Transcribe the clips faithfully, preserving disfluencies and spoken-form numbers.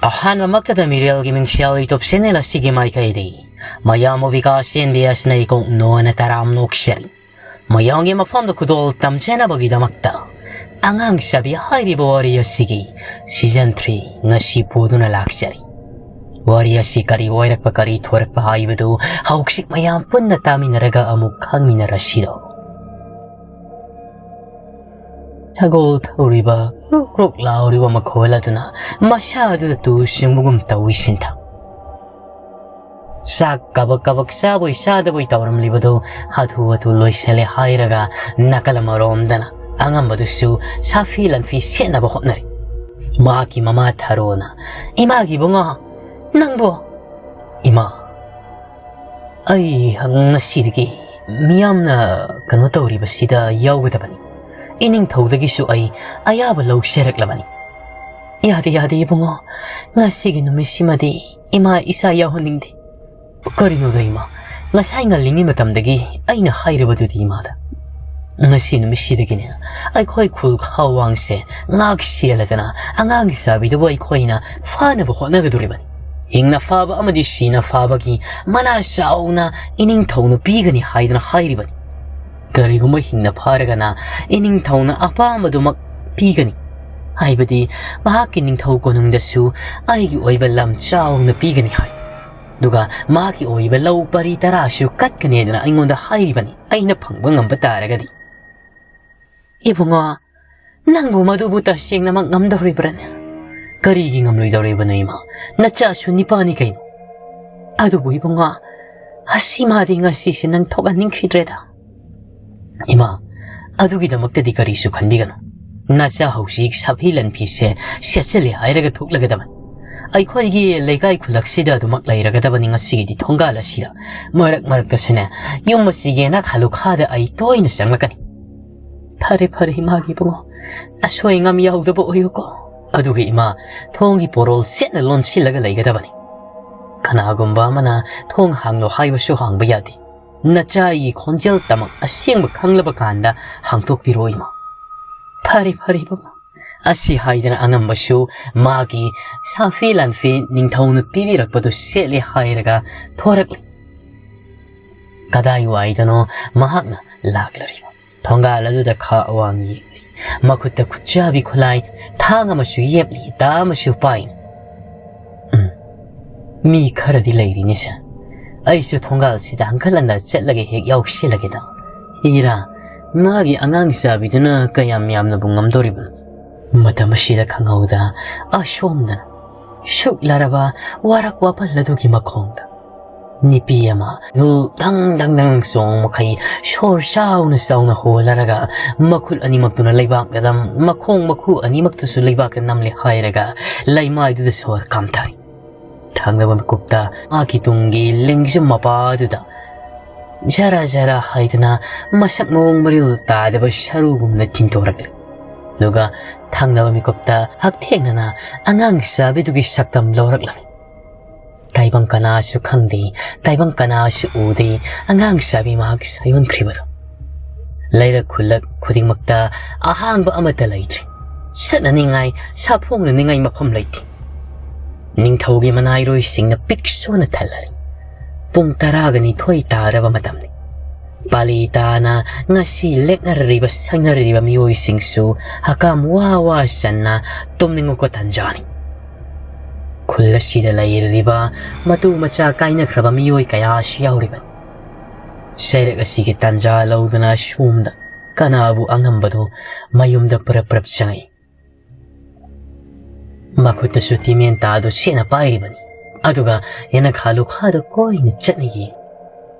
ꯑꯍꯥꯟꯕꯃꯛꯇꯗ ꯃꯤꯔꯦꯜꯒꯤ ꯃꯤꯡꯁꯦꯜ YouTube channel ꯑꯁꯤꯒꯤ ꯃꯥꯏꯀꯩꯗꯒꯤ ꯃꯌꯥꯝꯕꯨ ꯕꯤꯀꯥꯁ ꯑꯦꯟ ꯕꯤ ꯑꯦꯁꯅ ꯏꯀꯣꯛ ꯅꯣꯟꯅ ꯇꯔꯥꯝꯅ ꯑꯣꯛꯆꯔꯤ꯫ ꯃꯌꯥꯝꯒꯤ ꯃꯐꯝꯗ ꯈꯨꯗꯣꯜ ꯇꯝꯖꯅꯕꯒꯤꯗꯃꯛꯇ ꯑꯉꯥꯡ ꯆꯥꯕꯤ ꯍꯥꯏꯔꯤꯕ ꯋꯥꯔꯤ ꯑꯁꯤꯒꯤ season three ꯉꯁꯤ ꯄꯨꯗꯨꯅ ꯂꯥꯛꯆꯔꯤ꯫ ꯋꯥꯔꯤ ꯑꯁꯤ ꯀꯔꯤ ꯑꯣꯏꯔꯛꯄ, ꯀꯔꯤ ꯊꯣꯔꯛꯄ ꯍꯥꯏꯕꯗꯨ ꯍꯧꯖꯤꯛ ꯃꯌꯥꯝ ꯄꯨꯟꯅ ꯇꯥꯃꯤꯟꯅꯔꯒ ꯑꯃꯨꯛ ꯈꯪꯃꯤꯟꯅꯔꯁꯤꯔꯣ꯫ ꯁꯒꯣꯜ ꯊꯧꯔꯤꯕ ꯀ꯭ꯔꯣꯛ ꯀ꯭ꯔꯣꯛ ꯂꯥꯎꯔꯤꯕ ꯃꯈꯣꯜ ꯑꯗꯨꯅ ꯃꯁꯥ ꯑꯗꯨꯗ ꯇꯨ ꯁꯤꯡꯕꯒꯨꯝ ꯇꯧꯏ ꯁꯤꯟꯊ꯫ ꯆꯥꯛ ꯀꯕꯛ ꯀꯕꯛ ꯆꯥꯕꯣꯏ ꯆꯥꯗꯕꯣꯏ ꯇꯧꯔꯝꯂꯤꯕꯗꯨ ꯍꯥꯊꯨ ꯍꯥꯊꯨ ꯂꯣꯏꯁꯤꯜꯂꯦ ꯍꯥꯏꯔꯒ ꯅꯥꯀꯜ ꯑꯃꯔꯣꯝꯗꯅ ꯑꯉꯝꯕꯗꯨꯁꯨ ꯁꯥꯐꯤ ꯂꯟꯐꯤ ꯁꯦꯠꯅꯕ ꯍꯣꯠꯅꯔꯤ꯫ ꯃꯍꯥꯛꯀꯤ ꯃꯃꯥ ꯊꯔꯣꯅ, "ꯏꯃꯥꯒꯤ ꯏꯕꯨꯡꯉꯣ, ꯅꯪꯕꯨ?" "ꯏꯃꯥ, ꯑꯩ ꯉꯁꯤꯗꯒꯤ ꯃꯤꯌꯥꯝꯅ ꯀꯩꯅꯣ ꯇꯧꯔꯤꯕꯁꯤꯗ ꯌꯥꯎꯒꯗꯕꯅꯤ꯫ ꯏꯅꯤꯡꯊꯧꯗꯒꯤꯁꯨ ꯑꯩ ꯑꯌꯥꯕ ꯂꯧꯖꯔꯛꯂꯕꯅꯤ꯫" "ꯌꯥꯗꯦ, ꯌꯥꯗꯦ ꯏꯕꯨꯡꯉꯣ, ꯉꯁꯤꯒꯤ ꯅꯨꯃꯤꯠꯁꯤꯃꯗꯤ ꯏꯃꯥ ꯏꯆꯥ ꯌꯥꯎꯍꯟꯅꯤꯡꯗꯦ꯫" "ꯀꯔꯤꯅꯣꯗ ꯏꯃꯥ, ꯉꯁꯥꯏ ꯉꯜꯂꯤꯉꯩ ꯃꯇꯝꯗꯒꯤ ꯑꯩꯅ ꯍꯥꯏꯔꯕꯗꯨꯗꯤ ꯏꯃꯥꯗ꯫ ꯉꯁꯤ ꯅꯨꯃꯤꯠꯁꯤꯗꯒꯤꯅꯦ ꯑꯩꯈꯣꯏ ꯈꯨꯜ ꯈꯥꯋꯥꯡꯁꯦ ꯉꯥꯛ ꯁꯦꯜꯂꯗꯅ ꯑꯉꯥꯡꯒꯤ ꯆꯥꯕꯤꯗꯨꯕꯨ ꯑꯩꯈꯣꯏꯅ ꯐꯥꯅꯕ ꯍꯣꯠꯅꯒꯗꯣꯔꯤꯕꯅꯤ꯫ ꯍꯤꯡꯅ ꯐꯥꯕ ꯑꯃꯗꯤ ꯁꯤꯅ ꯐꯥꯕꯒꯤ ꯃꯅꯥ ꯆꯥꯎꯅ ꯏꯅꯤꯡꯊꯧꯅ ꯄꯤꯒꯅꯤ ꯍꯥꯏꯗꯅ ꯍꯥꯏꯔꯤꯕꯅꯤ꯫ ꯀꯔꯤꯒꯨꯝꯕ ꯍꯤꯡꯅ ꯐꯥꯔꯒꯅ ꯏꯅꯤꯡꯊꯧꯅ ꯑꯄꯥꯝꯕꯗꯨꯃꯛ ꯄꯤꯒꯅꯤ, ꯍꯥꯏꯕꯗꯤ ꯃꯍꯥꯛꯀꯤ ꯅꯤꯡꯊꯧ ꯀꯣꯅꯨꯡꯗꯁꯨ ꯑꯩꯒꯤ ꯑꯣꯏꯕ ꯂꯝ ꯆꯥꯎꯅ ꯄꯤꯒꯅꯤ ꯍꯥꯏ꯫ ꯑꯗꯨꯒ ꯃꯍꯥꯛꯀꯤ ꯑꯣꯏꯕ ꯂꯧ ꯄꯔꯤ ꯇꯔꯥꯁꯨ ꯀꯠꯀꯅꯤ ꯍꯥꯏꯗꯅ ꯑꯩꯉꯣꯟꯗ ꯍꯥꯏꯔꯤꯕꯅꯤ, ꯑꯩꯅ ꯐꯪꯕ ꯉꯝꯕ ꯇꯥꯔꯒꯗꯤ꯫" "ꯏꯕꯨꯡꯉꯣ, ꯅꯪꯕꯨ ꯃꯗꯨꯕꯨ ꯇꯁꯦꯡꯅꯃꯛ ꯉꯝꯗꯧꯔꯤꯕ꯭ꯔꯥꯅꯦ?" "ꯀꯔꯤꯒꯤ ꯉꯝꯂꯣꯏꯗꯧꯔꯤꯕꯅꯣ ꯏꯃꯥ? ꯅꯆꯥꯁꯨ ꯅꯤꯄꯥꯅꯤ ꯀꯩꯅꯣ?" "ꯑꯗꯨꯕꯨ ꯏꯕꯨꯡꯉꯣ, ꯑꯁꯤ ꯃꯥꯗꯤ ꯉꯁꯤꯁꯦ ꯅꯪ ꯊꯣꯛꯍꯟꯅꯤꯡꯈꯤꯗ꯭ꯔꯦꯗ꯫" "ꯏꯃꯥ, ꯑꯗꯨꯒꯤꯗꯃꯛꯇꯗꯤ ꯀꯔꯤꯁꯨ ꯈꯟꯕꯤꯒꯅꯨ꯫ ꯅꯆꯥ ꯍꯧꯖꯤꯛ ꯁꯥꯐꯤ ꯂꯟꯐꯤꯁꯦ ꯁꯦꯠꯆꯜꯂꯦ ꯍꯥꯏꯔꯒ ꯊꯣꯛꯂꯒꯗꯕꯅꯤ꯫ ꯑꯩꯈꯣꯏꯒꯤ ꯂꯩꯀꯥꯏ ꯈꯨꯜꯂꯛꯁꯤꯗ ꯑꯗꯨꯃꯛ ꯂꯩꯔꯒꯗꯕꯅꯤ ꯉꯁꯤꯒꯤꯗꯤ ꯊꯣꯡꯒꯥꯜ ꯑꯁꯤꯗ꯫ ꯃꯔꯛ ꯃꯔꯛꯇꯁꯨꯅꯦ ꯌꯨꯝ ꯑꯁꯤꯒꯤ ꯅꯥꯈꯥ ꯂꯨꯈꯥꯗ ꯑꯩ ꯇꯣꯏꯅ ꯆꯪꯂꯛꯀꯅꯤ꯫" "ꯐꯔꯦ ꯐꯔꯦ ꯏꯃꯥꯒꯤ ꯏꯕꯨꯡꯉꯣ, ꯑꯁꯣꯏ ꯑꯉꯥꯝ ꯌꯥꯎꯗꯕ ꯑꯣꯏꯌꯨꯀꯣ꯫" ꯑꯗꯨꯒ ꯏꯃꯥ ꯊꯣꯡꯒꯤ ꯄꯣꯔꯣꯜ ꯆꯦꯠꯅ ꯂꯣꯟꯁꯤꯜꯂꯒ ꯂꯩꯒꯗꯕꯅꯤ꯫ ꯀꯅꯥꯒꯨꯝꯕ ꯑꯃꯅ ꯊꯣꯡ ꯍꯥꯡꯂꯣ ꯍꯥꯏꯕꯁꯨ ꯍꯥꯡꯕ ꯌꯥꯗꯦ꯫ ꯅꯆꯥꯒꯤ ꯈꯣꯟꯖꯦꯜ ꯇꯃꯛ ꯑꯁꯦꯡꯕ ꯈꯪꯂꯕ ꯀꯥꯟꯗ ꯍꯥꯡꯗꯣꯛꯄꯤꯔꯣ ꯏꯃꯥ꯫ "ꯐꯔꯦ ꯐꯔꯦ ꯏꯕꯨꯡꯉꯣ, ꯑꯁꯤ ꯍꯥꯏꯗꯅ ꯑꯉꯝꯕꯁꯨ ꯃꯥꯒꯤ ꯁꯥꯐꯤ ꯂꯥꯟꯐꯤ ꯅꯤꯡꯊꯧꯅ ꯄꯤꯕꯤꯔꯛꯄꯗꯨ ꯁꯦꯠꯂꯦ ꯍꯥꯏꯔꯒ ꯊꯣꯔꯛꯂꯦ꯫ ꯀꯗꯥꯏꯋꯥꯏꯗꯅꯣ ꯃꯍꯥꯛꯅ ꯂꯥꯛꯂꯔꯤꯕ? ꯊꯣꯡꯒꯥꯜ ꯑꯗꯨꯗ ꯈꯥꯛ ꯋꯥꯡ ꯌꯦꯡꯂꯤ꯫ ꯃꯈꯨꯠꯇ ꯈꯨꯠꯆꯥꯕꯤ ꯈꯨꯠꯂꯥꯏ, ꯊꯥꯡ ꯑꯃꯁꯨ ꯌꯦꯞꯂꯤ, ꯗꯥ ꯑꯃꯁꯨ ꯄꯥꯏꯅꯤ꯫ ꯎꯝ, ꯃꯤ ꯈꯔꯗꯤ ꯂꯩꯔꯤꯅꯦ ꯁꯥꯔ꯫ ꯑꯩꯁꯨ ꯊꯣꯡꯒꯥꯜꯁꯤꯗ ꯍꯪꯒꯠ ꯍꯟꯗ ꯆꯠꯂꯒ ꯍꯦꯛ ꯌꯥꯎꯁꯤꯜꯂꯒꯦꯗ꯫ ꯏꯔꯥ, ꯃꯥꯒꯤ ꯑꯉꯥꯡ ꯆꯥꯕꯤꯗꯨꯅ ꯀꯌꯥꯝ ꯌꯥꯝꯅꯕꯨ ꯉꯝꯗꯣꯔꯤꯕꯅꯣ? ꯃꯇꯝ ꯑꯁꯤꯗ ꯈꯪꯍꯧꯗ ꯑꯁꯣꯝꯗꯅ ꯁꯨꯛꯂꯔꯕ ꯋꯥꯔꯛ ꯋꯥꯄꯜ ꯑꯗꯨꯒꯤ ꯃꯈꯣꯡꯗ ꯅꯨꯄꯤ ꯑꯃ ꯌꯨ ꯗꯪ ꯗꯪ ꯗꯪ ꯆꯣꯡ ꯃꯈꯩ ꯁꯣꯔ ꯆꯥꯎꯅ ꯆꯥꯎꯅ ꯍꯣꯜꯂꯔꯒ ꯃꯈꯨꯠ ꯑꯅꯤꯃꯛꯇꯨꯅ ꯂꯩꯕꯥꯛꯇ ꯅꯝ, ꯃꯈꯣꯡ ꯃꯈꯨ ꯑꯅꯤꯃꯛꯇꯨꯁꯨ ꯂꯩꯕꯥꯛꯇ ꯅꯝꯂꯦ ꯍꯥꯏꯔꯒ ꯂꯩꯃꯥꯏꯗꯨꯗ ꯁꯣꯔ ꯀꯥꯝꯊꯔꯤ꯫ ꯊꯪꯅꯕ ꯃꯤꯀꯨꯞꯇ ꯃꯥꯒꯤ ꯇꯨꯡꯒꯤ ꯂꯦꯡꯖꯨꯝ ꯃꯄꯥꯗꯨꯗ ꯖꯔꯥ ꯖꯔꯥ ꯍꯥꯏꯗꯅ ꯃꯁꯛ ꯃꯑꯣꯡ ꯃꯔꯤꯜ ꯇꯥꯗꯕ ꯁꯔꯨꯒꯨꯝꯅ ꯆꯤꯡꯊꯣꯔꯛꯂꯦ꯫ ꯑꯗꯨꯒ ꯊꯪꯅꯕ ꯃꯤꯀꯨꯞꯇ ꯍꯛꯊꯦꯡꯅꯅ ꯑꯉꯥꯡ ꯆꯥꯕꯤꯗꯨꯒꯤ ꯁꯛꯇꯝ ꯂꯧꯔꯛꯂꯝꯃꯤ꯫ ꯇꯥꯏꯕꯪ ꯀꯅꯥꯁꯨ ꯈꯪꯗꯦ, ꯇꯥꯏꯕꯪ ꯀꯅꯥꯁꯨ ꯎꯗꯦ, ꯑꯉꯥꯡ ꯆꯥꯕꯤ ꯃꯍꯥꯛ ꯁꯥꯌꯣꯟꯈ꯭ꯔꯤꯕꯗꯨ꯫ ꯂꯩꯔꯛ ꯈꯨꯜꯂꯛ ꯈꯨꯗꯤꯡꯃꯛꯇ ꯑꯍꯥꯡꯕ ꯑꯃꯠꯇ ꯂꯩꯇ꯭ꯔꯦ꯫ ꯆꯠꯅꯅꯤꯡꯉꯥꯏ, ꯁꯥꯐꯣꯡꯅꯅꯤꯡꯉꯥꯏ ꯃꯐꯝ ꯂꯩꯇꯦ꯫ ꯅꯤꯡꯊꯧꯒꯤ ꯃꯅꯥꯏꯔꯣꯏꯁꯤꯡꯅ ꯄꯤꯛ ꯁꯣꯟꯅ ꯊꯜꯂꯔꯤ꯫ ꯄꯨꯡ ꯇꯔꯥꯒ ꯅꯤꯊꯣꯏ ꯇꯥꯔꯕ ꯃꯇꯝꯅꯤ꯫ ꯄꯥꯂꯤ ꯇꯥꯅ ꯉꯁꯤ ꯂꯦꯛꯅꯔꯤꯕ ꯁꯪꯅꯔꯤꯕ ꯃꯤꯑꯣꯏꯁꯤꯡꯁꯨ ꯍꯀꯥꯝ ꯋꯥ ꯋꯥ ꯆꯟꯅ ꯇꯨꯝꯅꯤꯡꯉꯛꯄ ꯇꯥꯟꯖꯥꯅꯤ꯫ ꯈꯨꯜ ꯑꯁꯤꯗ ꯂꯩꯔꯤꯕ ꯃꯇꯨ ꯃꯆꯥ ꯀꯥꯏꯅꯈ꯭ꯔꯕ ꯃꯤꯑꯣꯏ ꯀꯌꯥꯁꯨ ꯌꯥꯎꯔꯤꯕꯅꯤ꯫ ꯆꯩꯔꯛ ꯑꯁꯤꯒꯤ ꯇꯥꯟꯖꯥ ꯂꯧꯗꯨꯅ ꯁꯣꯝꯗ ꯀꯅꯥꯕꯨ ꯑꯉꯝꯕꯗꯨ ꯃꯌꯨꯝꯗ ꯄꯔꯞ ꯄꯔꯞ ꯆꯪꯉꯛꯏ꯫ ꯃꯈꯨꯠꯇꯁꯨ ꯇꯤꯃꯦꯟ ꯇꯥꯗꯨ ꯁꯦꯠꯅ ꯄꯥꯏꯔꯤꯕꯅꯤ꯫ ꯑꯗꯨꯒ ꯌꯦꯅꯈꯥ ꯂꯨꯈꯥꯗꯨ ꯀꯣꯏꯅ ꯆꯠꯅ ꯌꯦꯡ꯫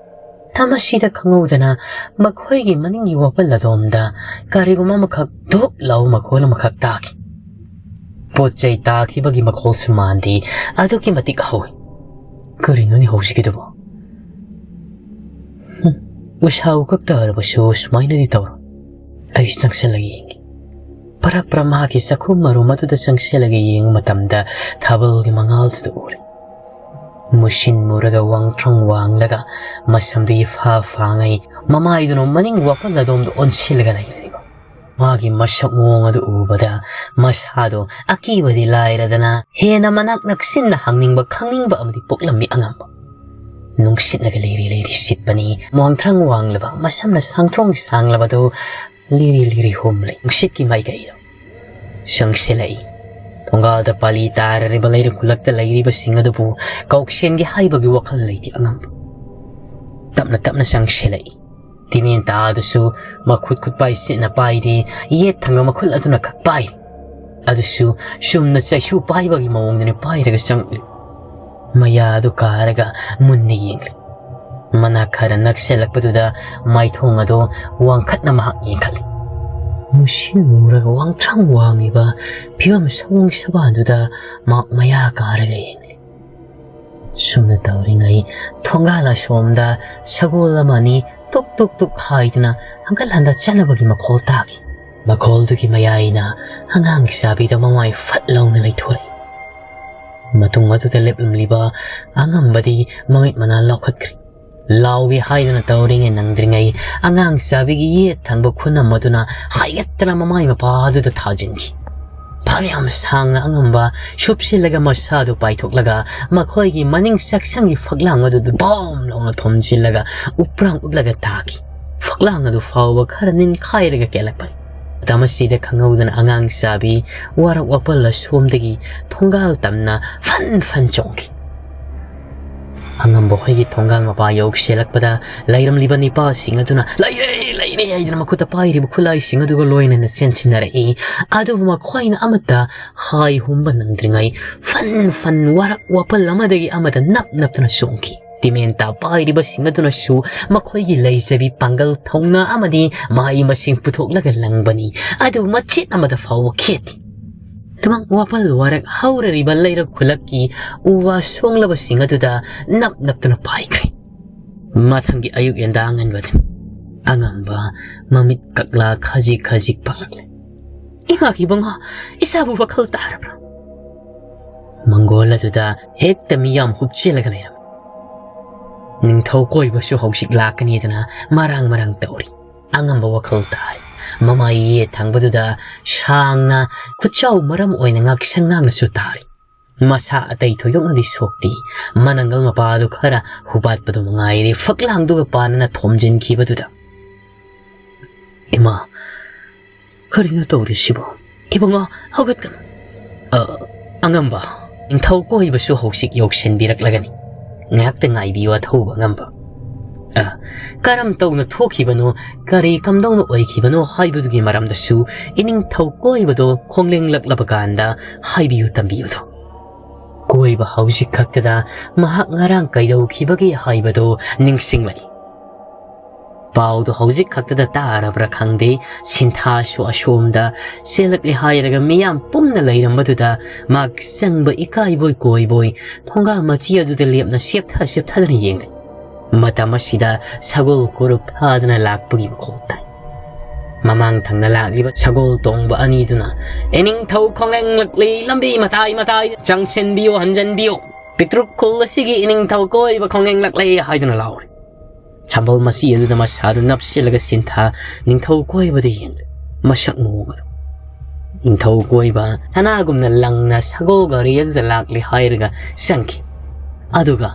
ꯃꯇꯝ ꯑꯁꯤꯗ ꯈꯪꯍꯧꯗꯅ ꯃꯈꯣꯏꯒꯤ ꯃꯅꯤꯡꯒꯤ ꯋꯥꯄꯜ ꯑꯗꯣꯝꯗ ꯀꯔꯤꯒꯨꯝꯕ ꯑꯃꯈꯛ ꯙꯣꯛ ꯂꯥꯎꯕ ꯃꯈꯣꯜ ꯑꯃꯈꯛ ꯇꯥꯈꯤ꯫ ꯄꯣꯠ ꯆꯩ ꯇꯥꯈꯤꯕꯒꯤ ꯃꯈꯣꯜꯁꯨ ꯃꯥꯟꯗꯦ, ꯑꯗꯨꯛꯀꯤ ꯃꯇꯤꯛ ꯍꯧꯏ꯫ ꯀꯔꯤꯅꯣꯅꯦ ꯍꯧꯖꯤꯛꯀꯤꯗꯨꯕꯣ? ꯍꯨꯝ, ꯎꯁꯥ ꯎꯈꯛ ꯇꯥꯔꯕꯁꯨ ꯁꯨꯃꯥꯏꯅꯗꯤ ꯇꯧꯔꯣꯏ꯫ ꯑꯩ ꯆꯪꯁꯤꯜꯂꯒ ꯌꯦꯡꯒꯦ꯫ ꯄꯔꯞ ꯄꯔꯞ ꯃꯍꯥꯛꯀꯤ ꯆꯥꯛꯈꯨꯝ ꯃꯔꯨꯝ ꯑꯗꯨꯗ ꯆꯪꯁꯤꯜꯂꯒ ꯌꯦꯡꯕ ꯃꯇꯝꯗ ꯊꯥꯕꯜꯒꯤ ꯃꯉꯥꯜꯗꯨꯗ ꯎꯔꯦ꯫ ꯃꯨꯁꯤꯟ ꯃꯨꯔꯒ ꯋꯥꯡꯊ꯭ꯔꯪ ꯋꯥꯡꯂꯒ ꯃꯁꯝꯗꯨ ꯏꯐꯥ ꯐꯥꯉꯩ ꯃꯃꯥꯏꯗꯨꯅ ꯃꯅꯤꯡ ꯋꯥꯄꯜ ꯑꯗꯣꯝꯗ ꯑꯣꯟꯁꯤꯜꯂꯒ ꯂꯩꯔꯤꯕ꯫ ꯃꯥꯒꯤ ꯃꯁꯛ ꯃꯑꯣꯡ ꯑꯗꯨ ꯎꯕꯗ ꯃꯁꯥꯗꯣ ꯑꯀꯤꯕꯗꯤ ꯂꯥꯏꯔꯗꯅ ꯍꯦꯟꯅ ꯃꯅꯥꯛ ꯅꯛꯁꯤꯟꯅ ꯍꯪꯅꯤꯡꯕ ꯈꯪꯅꯤꯡꯕ ꯑꯃꯗꯤ ꯄꯣꯛꯂꯝꯃꯤ ꯑꯉꯝꯕ꯫ ꯅꯨꯡꯁꯤꯠꯅꯒ ꯂꯤꯔꯤ ꯂꯤꯔꯤ ꯁꯤꯠꯄꯅꯤ꯫ ꯃꯣꯟꯊ꯭ꯔꯪ ꯋꯥꯡꯂꯕ, ꯃꯁꯝꯅ ꯁꯥꯡꯊ꯭ꯔꯣꯡ ꯁꯥꯡꯂꯕꯗꯨ ꯂꯤꯔꯤ ꯂꯤꯔꯤ ꯍꯨꯝꯂꯤ꯫ ꯅꯨꯡꯁꯤꯠꯀꯤ ꯃꯥꯏꯀꯩꯗ ꯆꯪꯁꯤꯜꯂꯛꯏ꯫ ꯊꯣꯡꯒꯥꯜꯗ ꯄꯥꯂꯤ ꯇꯥꯔꯔꯤꯕ ꯂꯩꯔ ꯈꯨꯜꯂꯛꯇ ꯂꯩꯔꯤꯕꯁꯤꯡ ꯑꯗꯨꯕꯨ ꯀꯧꯁꯦꯟꯒꯦ ꯍꯥꯏꯕꯒꯤ ꯋꯥꯈꯜ ꯂꯩꯇꯦ ꯑꯉꯝꯕ꯫ ꯇꯞꯅ ꯇꯞꯅ ꯆꯪꯁꯤꯜꯂꯛꯏ꯫ ꯇꯤꯃꯦꯟꯇꯥ ꯑꯗꯨꯁꯨ ꯃꯈꯨꯠ ꯈꯨꯠꯄꯥꯏ ꯁꯤꯠꯅ ꯄꯥꯏꯗꯦ, ꯌꯦꯠ ꯊꯪꯕ ꯃꯈꯨꯜ ꯑꯗꯨꯅ ꯈꯛ ꯄꯥꯏ꯫ ꯑꯗꯨꯁꯨ ꯆꯨꯝꯅ ꯆꯩꯁꯨ ꯄꯥꯏꯕꯒꯤ ꯃꯑꯣꯡꯗꯅꯤ ꯄꯥꯏꯔꯒ ꯆꯪꯂꯤ꯫ ꯃꯌꯥ ꯑꯗꯨ ꯀꯥꯔꯒ ꯃꯨꯟꯅ ꯌꯦꯡꯂꯤ꯫ ꯃꯅꯥꯛ ꯈꯔ ꯅꯛꯁꯤꯜꯂꯛꯄꯗꯨꯗ ꯃꯥꯏꯊꯣꯡ ꯑꯗꯨ ꯋꯥꯡꯈꯠꯅ ꯃꯍꯥꯛ ꯌꯦꯡꯈꯠꯂꯤ꯫ ꯃꯨꯁꯤꯟ ꯃꯨꯔꯒ ꯋꯥꯡꯊ꯭ꯔꯪ ꯋꯥꯡꯂꯤꯕ ꯐꯤꯕꯝ ꯁꯑꯣꯡ ꯁꯕꯥꯟꯗꯨꯗ ꯃꯍꯥꯛ ꯃꯌꯥ ꯀꯥꯔꯒ ꯌꯦꯡꯂꯤ꯫ ꯁꯨꯝꯅ ꯇꯧꯔꯤꯉꯩ ꯊꯣꯡꯒꯥꯜ ꯑꯁꯣꯝꯗ ꯁꯒꯣꯜ ꯑꯃ ꯑꯅꯤ ꯇꯨꯛ ꯇꯨꯛ ꯇꯨꯛ ꯍꯥꯏꯗꯨꯅ ꯍꯟꯒꯠ ꯍꯟꯗ ꯆꯠꯅꯕꯒꯤ ꯃꯈꯣꯜ ꯇꯥꯈꯤ꯫ ꯃꯈꯣꯜꯗꯨꯒꯤ ꯃꯌꯥꯏꯅ ꯑꯉꯥꯡ ꯆꯥꯕꯤꯗ ꯃꯃꯥꯏ ꯐꯠ ꯂꯥꯎꯅ ꯂꯩꯊꯣꯔꯛꯏ꯫ ꯃꯇꯨꯡ ꯑꯗꯨꯗ ꯂꯦꯞꯂꯝꯂꯤꯕ ꯑꯉꯝꯕꯗꯤ ꯃꯃꯤꯠ ꯃꯅꯥ ꯂꯥꯎꯈꯠꯈ꯭ꯔꯦ꯫ ꯂꯥꯎꯒꯦ ꯍꯥꯏꯗꯅ ꯇꯧꯔꯤꯉꯩ ꯅꯪꯗ꯭ꯔꯤꯉꯩ ꯑꯉꯥꯡ ꯆꯥꯕꯤꯒꯤ ꯌꯦꯠ ꯊꯪꯕ ꯈꯨꯅꯝ ꯑꯗꯨꯅ ꯍꯥꯏꯒꯠꯇꯅ ꯃꯃꯥꯏ ꯃꯄꯥ ꯑꯗꯨꯗ ꯊꯥꯖꯤꯟꯈꯤ꯫ ꯐꯅꯌꯥꯝ ꯁꯥꯡꯅ ꯑꯉꯝꯕ ꯁꯨꯞꯁꯤꯜꯂꯒ ꯃꯁꯥꯗꯨ ꯄꯥꯏꯊꯣꯛꯂꯒ ꯃꯈꯣꯏꯒꯤ ꯃꯅꯤꯡ ꯆꯥꯛꯁꯪꯒꯤ ꯐꯛꯂꯥꯡ ꯑꯗꯨꯗ ꯕꯣꯝ ꯂꯥꯎꯅ ꯊꯣꯝꯖꯤꯜꯂꯒ ꯎꯄ꯭ꯔꯥꯡ ꯎꯞꯂꯒ ꯇꯥꯈꯤ꯫ ꯐꯛꯂꯥꯡ ꯑꯗꯨ ꯐꯥꯎꯕ ꯈꯔ ꯅꯤꯡꯈꯥꯏꯔꯒ ꯀꯦꯜꯂꯛꯄꯅꯤ꯫ ꯃꯇꯝ ꯑꯁꯤꯗ ꯈꯪꯍꯧꯗꯅ ꯑꯉꯥꯡ ꯆꯥꯕꯤ ꯋꯥꯔꯛ ꯋꯥꯄꯜ ꯑꯁꯣꯝꯗꯒꯤ ꯊꯣꯡꯒꯥꯜ ꯇꯝꯅ ꯐꯟ ꯐꯟ ꯆꯣꯡꯈꯤ꯫ ꯑꯉꯝꯕ ꯍꯣꯏꯒꯤ ꯊꯣꯡꯒꯥꯜ ꯃꯄꯥ ꯌꯧꯁꯤꯜꯂꯛꯄꯗ ꯂꯩꯔꯝꯂꯤꯕ ꯅꯤꯄꯥꯁꯤꯡ ꯑꯗꯨꯅ "ꯂꯩꯔꯦ, ꯂꯩꯔꯦ" ꯍꯥꯏꯗꯅ ꯃꯈꯨꯠꯇ ꯄꯥꯏꯔꯤꯕ ꯈꯨꯠꯂꯥꯏꯁꯤꯡ ꯑꯗꯨꯒ ꯂꯣꯏꯅꯅ ꯆꯦꯟꯁꯤꯟꯅꯔꯛꯏ꯫ ꯑꯗꯨꯕꯨ ꯃꯈꯣꯏꯅ ꯑꯃꯠꯇ ꯍꯥꯏ ꯍꯨꯝꯕ ꯅꯪꯗ꯭ꯔꯤꯉꯩ ꯐꯟ ꯐꯟ ꯋꯥꯔꯛ ꯋꯥꯄꯜ ꯑꯃꯗꯒꯤ ꯑꯃꯗ ꯅꯞ ꯅꯞꯇꯨꯅ ꯆꯣꯡꯈꯤ꯫ ꯇꯤꯃꯦꯟꯇꯥ ꯄꯥꯏꯔꯤꯕꯁꯤꯡ ꯑꯗꯨꯅꯁꯨ ꯃꯈꯣꯏꯒꯤ ꯂꯩꯖꯕꯤ ꯄꯥꯡꯒꯜ ꯊꯧꯅꯥ ꯑꯃꯗꯤ ꯃꯍꯩ ꯃꯁꯤꯡ ꯄꯨꯊꯣꯛꯂꯒ ꯂꯪꯕꯅꯤ꯫ ꯑꯗꯨꯕꯨ ꯃꯆꯦꯠ ꯑꯃꯗ ꯐꯥꯎꯕ ꯈꯦꯠꯇꯦ꯫ ꯇꯨꯃꯪ ꯋꯥꯄꯜ ꯋꯥꯔꯛ ꯍꯧꯔꯔꯤꯕ ꯂꯩꯔꯛ ꯈꯨꯂꯛꯀꯤ ꯎ ꯋꯥ ꯁꯣꯡꯂꯕꯁꯤꯡ ꯑꯗꯨꯗ ꯅꯞ ꯅꯞꯇꯨꯅ ꯄꯥꯏꯈ꯭ꯔꯦ꯫ ꯃꯊꯪꯒꯤ ꯑꯌꯨꯛ ꯌꯦꯟꯗꯥ ꯑꯉꯟꯕꯗ ꯑꯉꯝꯕ ꯃꯃꯤꯠ ꯀꯛꯂꯥ ꯈꯖꯤꯛ ꯈꯖꯤꯛ ꯄꯥꯡꯂꯛꯂꯦ꯫ "ꯏꯃꯥꯒꯤ ꯏꯕꯨꯡꯉꯣ, ꯏꯆꯥꯕꯨ ꯋꯥꯈꯜ ꯇꯥꯔꯕ꯭ꯔꯥ?" ꯃꯪꯒꯣꯜ ꯑꯗꯨꯗ ꯍꯦꯛꯇ ꯃꯤꯌꯥꯝ ꯍꯨꯞꯆꯤꯜꯂꯒ ꯂꯩꯔꯝꯃꯤ꯫ ꯅꯤꯡꯊꯧ ꯀꯣꯏꯕꯁꯨ ꯍꯧꯖꯤꯛ ꯂꯥꯛꯀꯅꯤꯗꯅ ꯃꯔꯥꯡ ꯃꯔꯥꯡ ꯇꯧꯔꯤ꯫ ꯑꯉꯝꯕ ꯋꯥꯈꯜ ꯇꯥꯏ꯫ ꯃꯃꯥꯏ ꯌꯦꯠ ꯊꯪꯕꯗꯨꯗ ꯁꯥꯡꯅ ꯈꯨꯠꯆꯥꯎ ꯃꯔꯝ ꯑꯣꯏꯅ ꯉꯥꯛꯁꯪ ꯉꯥꯡꯅꯁꯨ ꯇꯥꯔꯤ꯫ ꯃꯁꯥ ꯑꯇꯩ ꯊꯣꯏꯗꯣꯛꯅꯗꯤ ꯁꯣꯛꯇꯦ꯫ ꯃꯅꯪꯒꯜ ꯃꯄꯥꯗꯨ ꯈꯔ ꯍꯨꯕꯥꯠꯄꯗꯨ ꯃꯉꯥꯏꯔꯦ ꯐꯛꯂꯥꯡꯗꯨꯒ ꯄꯥꯟꯅꯅ ꯊꯣꯝꯖꯤꯟꯈꯤꯕꯗꯨꯗ꯫ "ꯏꯃꯥ, ꯀꯔꯤꯅꯣ ꯇꯧꯔꯤꯁꯤꯕꯣ? ꯏꯕꯨꯡꯉꯣ, ꯍꯧꯒꯠꯀꯅꯨ꯫" "ꯑ, ꯑꯉꯝꯕ, ꯅꯤꯡꯊꯧ ꯀꯣꯏꯕꯁꯨ ꯍꯧꯖꯤꯛ ꯌꯧꯁꯤꯟꯕꯤꯔꯛꯂꯒꯅꯤ꯫ ꯉꯥꯏꯍꯥꯛꯇ ꯉꯥꯏꯕꯤꯌꯨ, ꯑꯊꯧꯕ ꯑꯉꯝꯕ꯫" "ꯑ, ꯀꯔꯝ ꯇꯧꯅ ꯊꯣꯛꯈꯤꯕꯅꯣ, ꯀꯔꯤ ꯀꯝꯗꯧꯅ ꯑꯣꯏꯈꯤꯕꯅꯣ ꯍꯥꯏꯕꯗꯨꯒꯤ ꯃꯔꯝꯗꯁꯨ ꯏꯅꯤꯡꯊꯧ ꯀꯣꯏꯕꯗꯣ ꯈꯣꯡꯂꯦꯡꯂꯛꯂꯕ ꯀꯥꯟꯗ ꯍꯥꯏꯕꯤꯌꯨ ꯇꯝꯕꯤꯌꯨꯗꯣ꯫" ꯀꯣꯏꯕ ꯍꯧꯖꯤꯛ ꯈꯛꯇꯗ ꯃꯍꯥꯛ ꯉꯔꯥꯡ ꯀꯩꯗꯧꯈꯤꯕꯒꯦ ꯍꯥꯏꯕꯗꯨ ꯅꯤꯡꯁꯤꯡꯂꯛꯏ꯫ ꯄꯥꯎꯗꯨ ꯍꯧꯖꯤꯛ ꯈꯛꯇꯗ ꯇꯥꯔꯕ꯭ꯔꯥ ꯈꯪꯗꯦ, ꯁꯤꯟꯊꯥꯁꯨ ꯑꯁꯣꯝꯗ ꯆꯦꯜꯂꯛꯂꯦ ꯍꯥꯏꯔꯒ ꯃꯤꯌꯥꯝ ꯄꯨꯝꯅ ꯂꯩꯔꯝꯕꯗꯨꯗ ꯃꯍꯥꯛ ꯆꯪꯕ ꯏꯀꯥꯏꯕꯣꯏ ꯀꯣꯏꯕꯣꯏ ꯊꯣꯡꯒꯥꯜ ꯃꯆꯤ ꯑꯗꯨꯗ ꯂꯦꯞꯅ ꯆꯦꯞꯊ ꯆꯦꯞꯊꯗꯅ ꯌꯦꯡꯂꯤ꯫ ꯃꯇꯝ ꯑꯁꯤꯗ ꯁꯒꯣꯜ ꯀꯣꯔꯨꯞ ꯊꯥꯗꯅ ꯂꯥꯛꯄꯒꯤ ꯃꯈꯣꯜ ꯇꯥꯏ꯫ ꯃꯃꯥꯡ ꯊꯪꯅ ꯂꯥꯛꯂꯤꯕ ꯁꯒꯣꯜ ꯇꯣꯡꯕ ꯑꯅꯤꯗꯨꯅ, "ꯏꯅꯤꯡꯊꯧ ꯈꯣꯡꯂꯦꯡꯂꯛꯂꯤ, ꯂꯝꯕꯤ ꯃꯇꯥꯏ ꯃꯇꯥꯏ ꯆꯪꯁꯤꯟꯕꯤꯌꯨ, ꯍꯟꯖꯤꯟꯕꯤꯌꯨ, ꯄꯤꯇ꯭ꯔꯨꯛ ꯈꯨꯜ ꯑꯁꯤꯒꯤ ꯏꯅꯤꯡꯊꯧ ꯀꯣꯏꯕ ꯈꯣꯡꯂꯦꯡꯂꯛꯂꯦ" ꯍꯥꯏꯗꯨꯅ ꯂꯥꯎꯔꯤ꯫ ꯁꯝꯕꯜ ꯃꯆꯤ ꯑꯗꯨꯗ ꯃꯁꯥꯗꯨ ꯅꯞꯁꯤꯜꯂꯒ ꯁꯤꯟꯊꯥ ꯅꯤꯡꯊꯧ ꯀꯣꯏꯕꯗ ꯌꯦꯡꯂꯤ꯫ ꯃꯁꯛ ꯃꯑꯣꯡ ꯑꯗꯨ꯫ ꯅꯤꯡꯊꯧ ꯀꯣꯏꯕ ꯁꯅꯥꯒꯨꯝꯅ ꯂꯪꯅ ꯁꯒꯣꯜ ꯒꯥꯔꯤ ꯑꯗꯨꯗ ꯂꯥꯛꯂꯦ ꯍꯥꯏꯔꯒ ꯆꯪꯈꯤ꯫ ꯑꯗꯨꯒ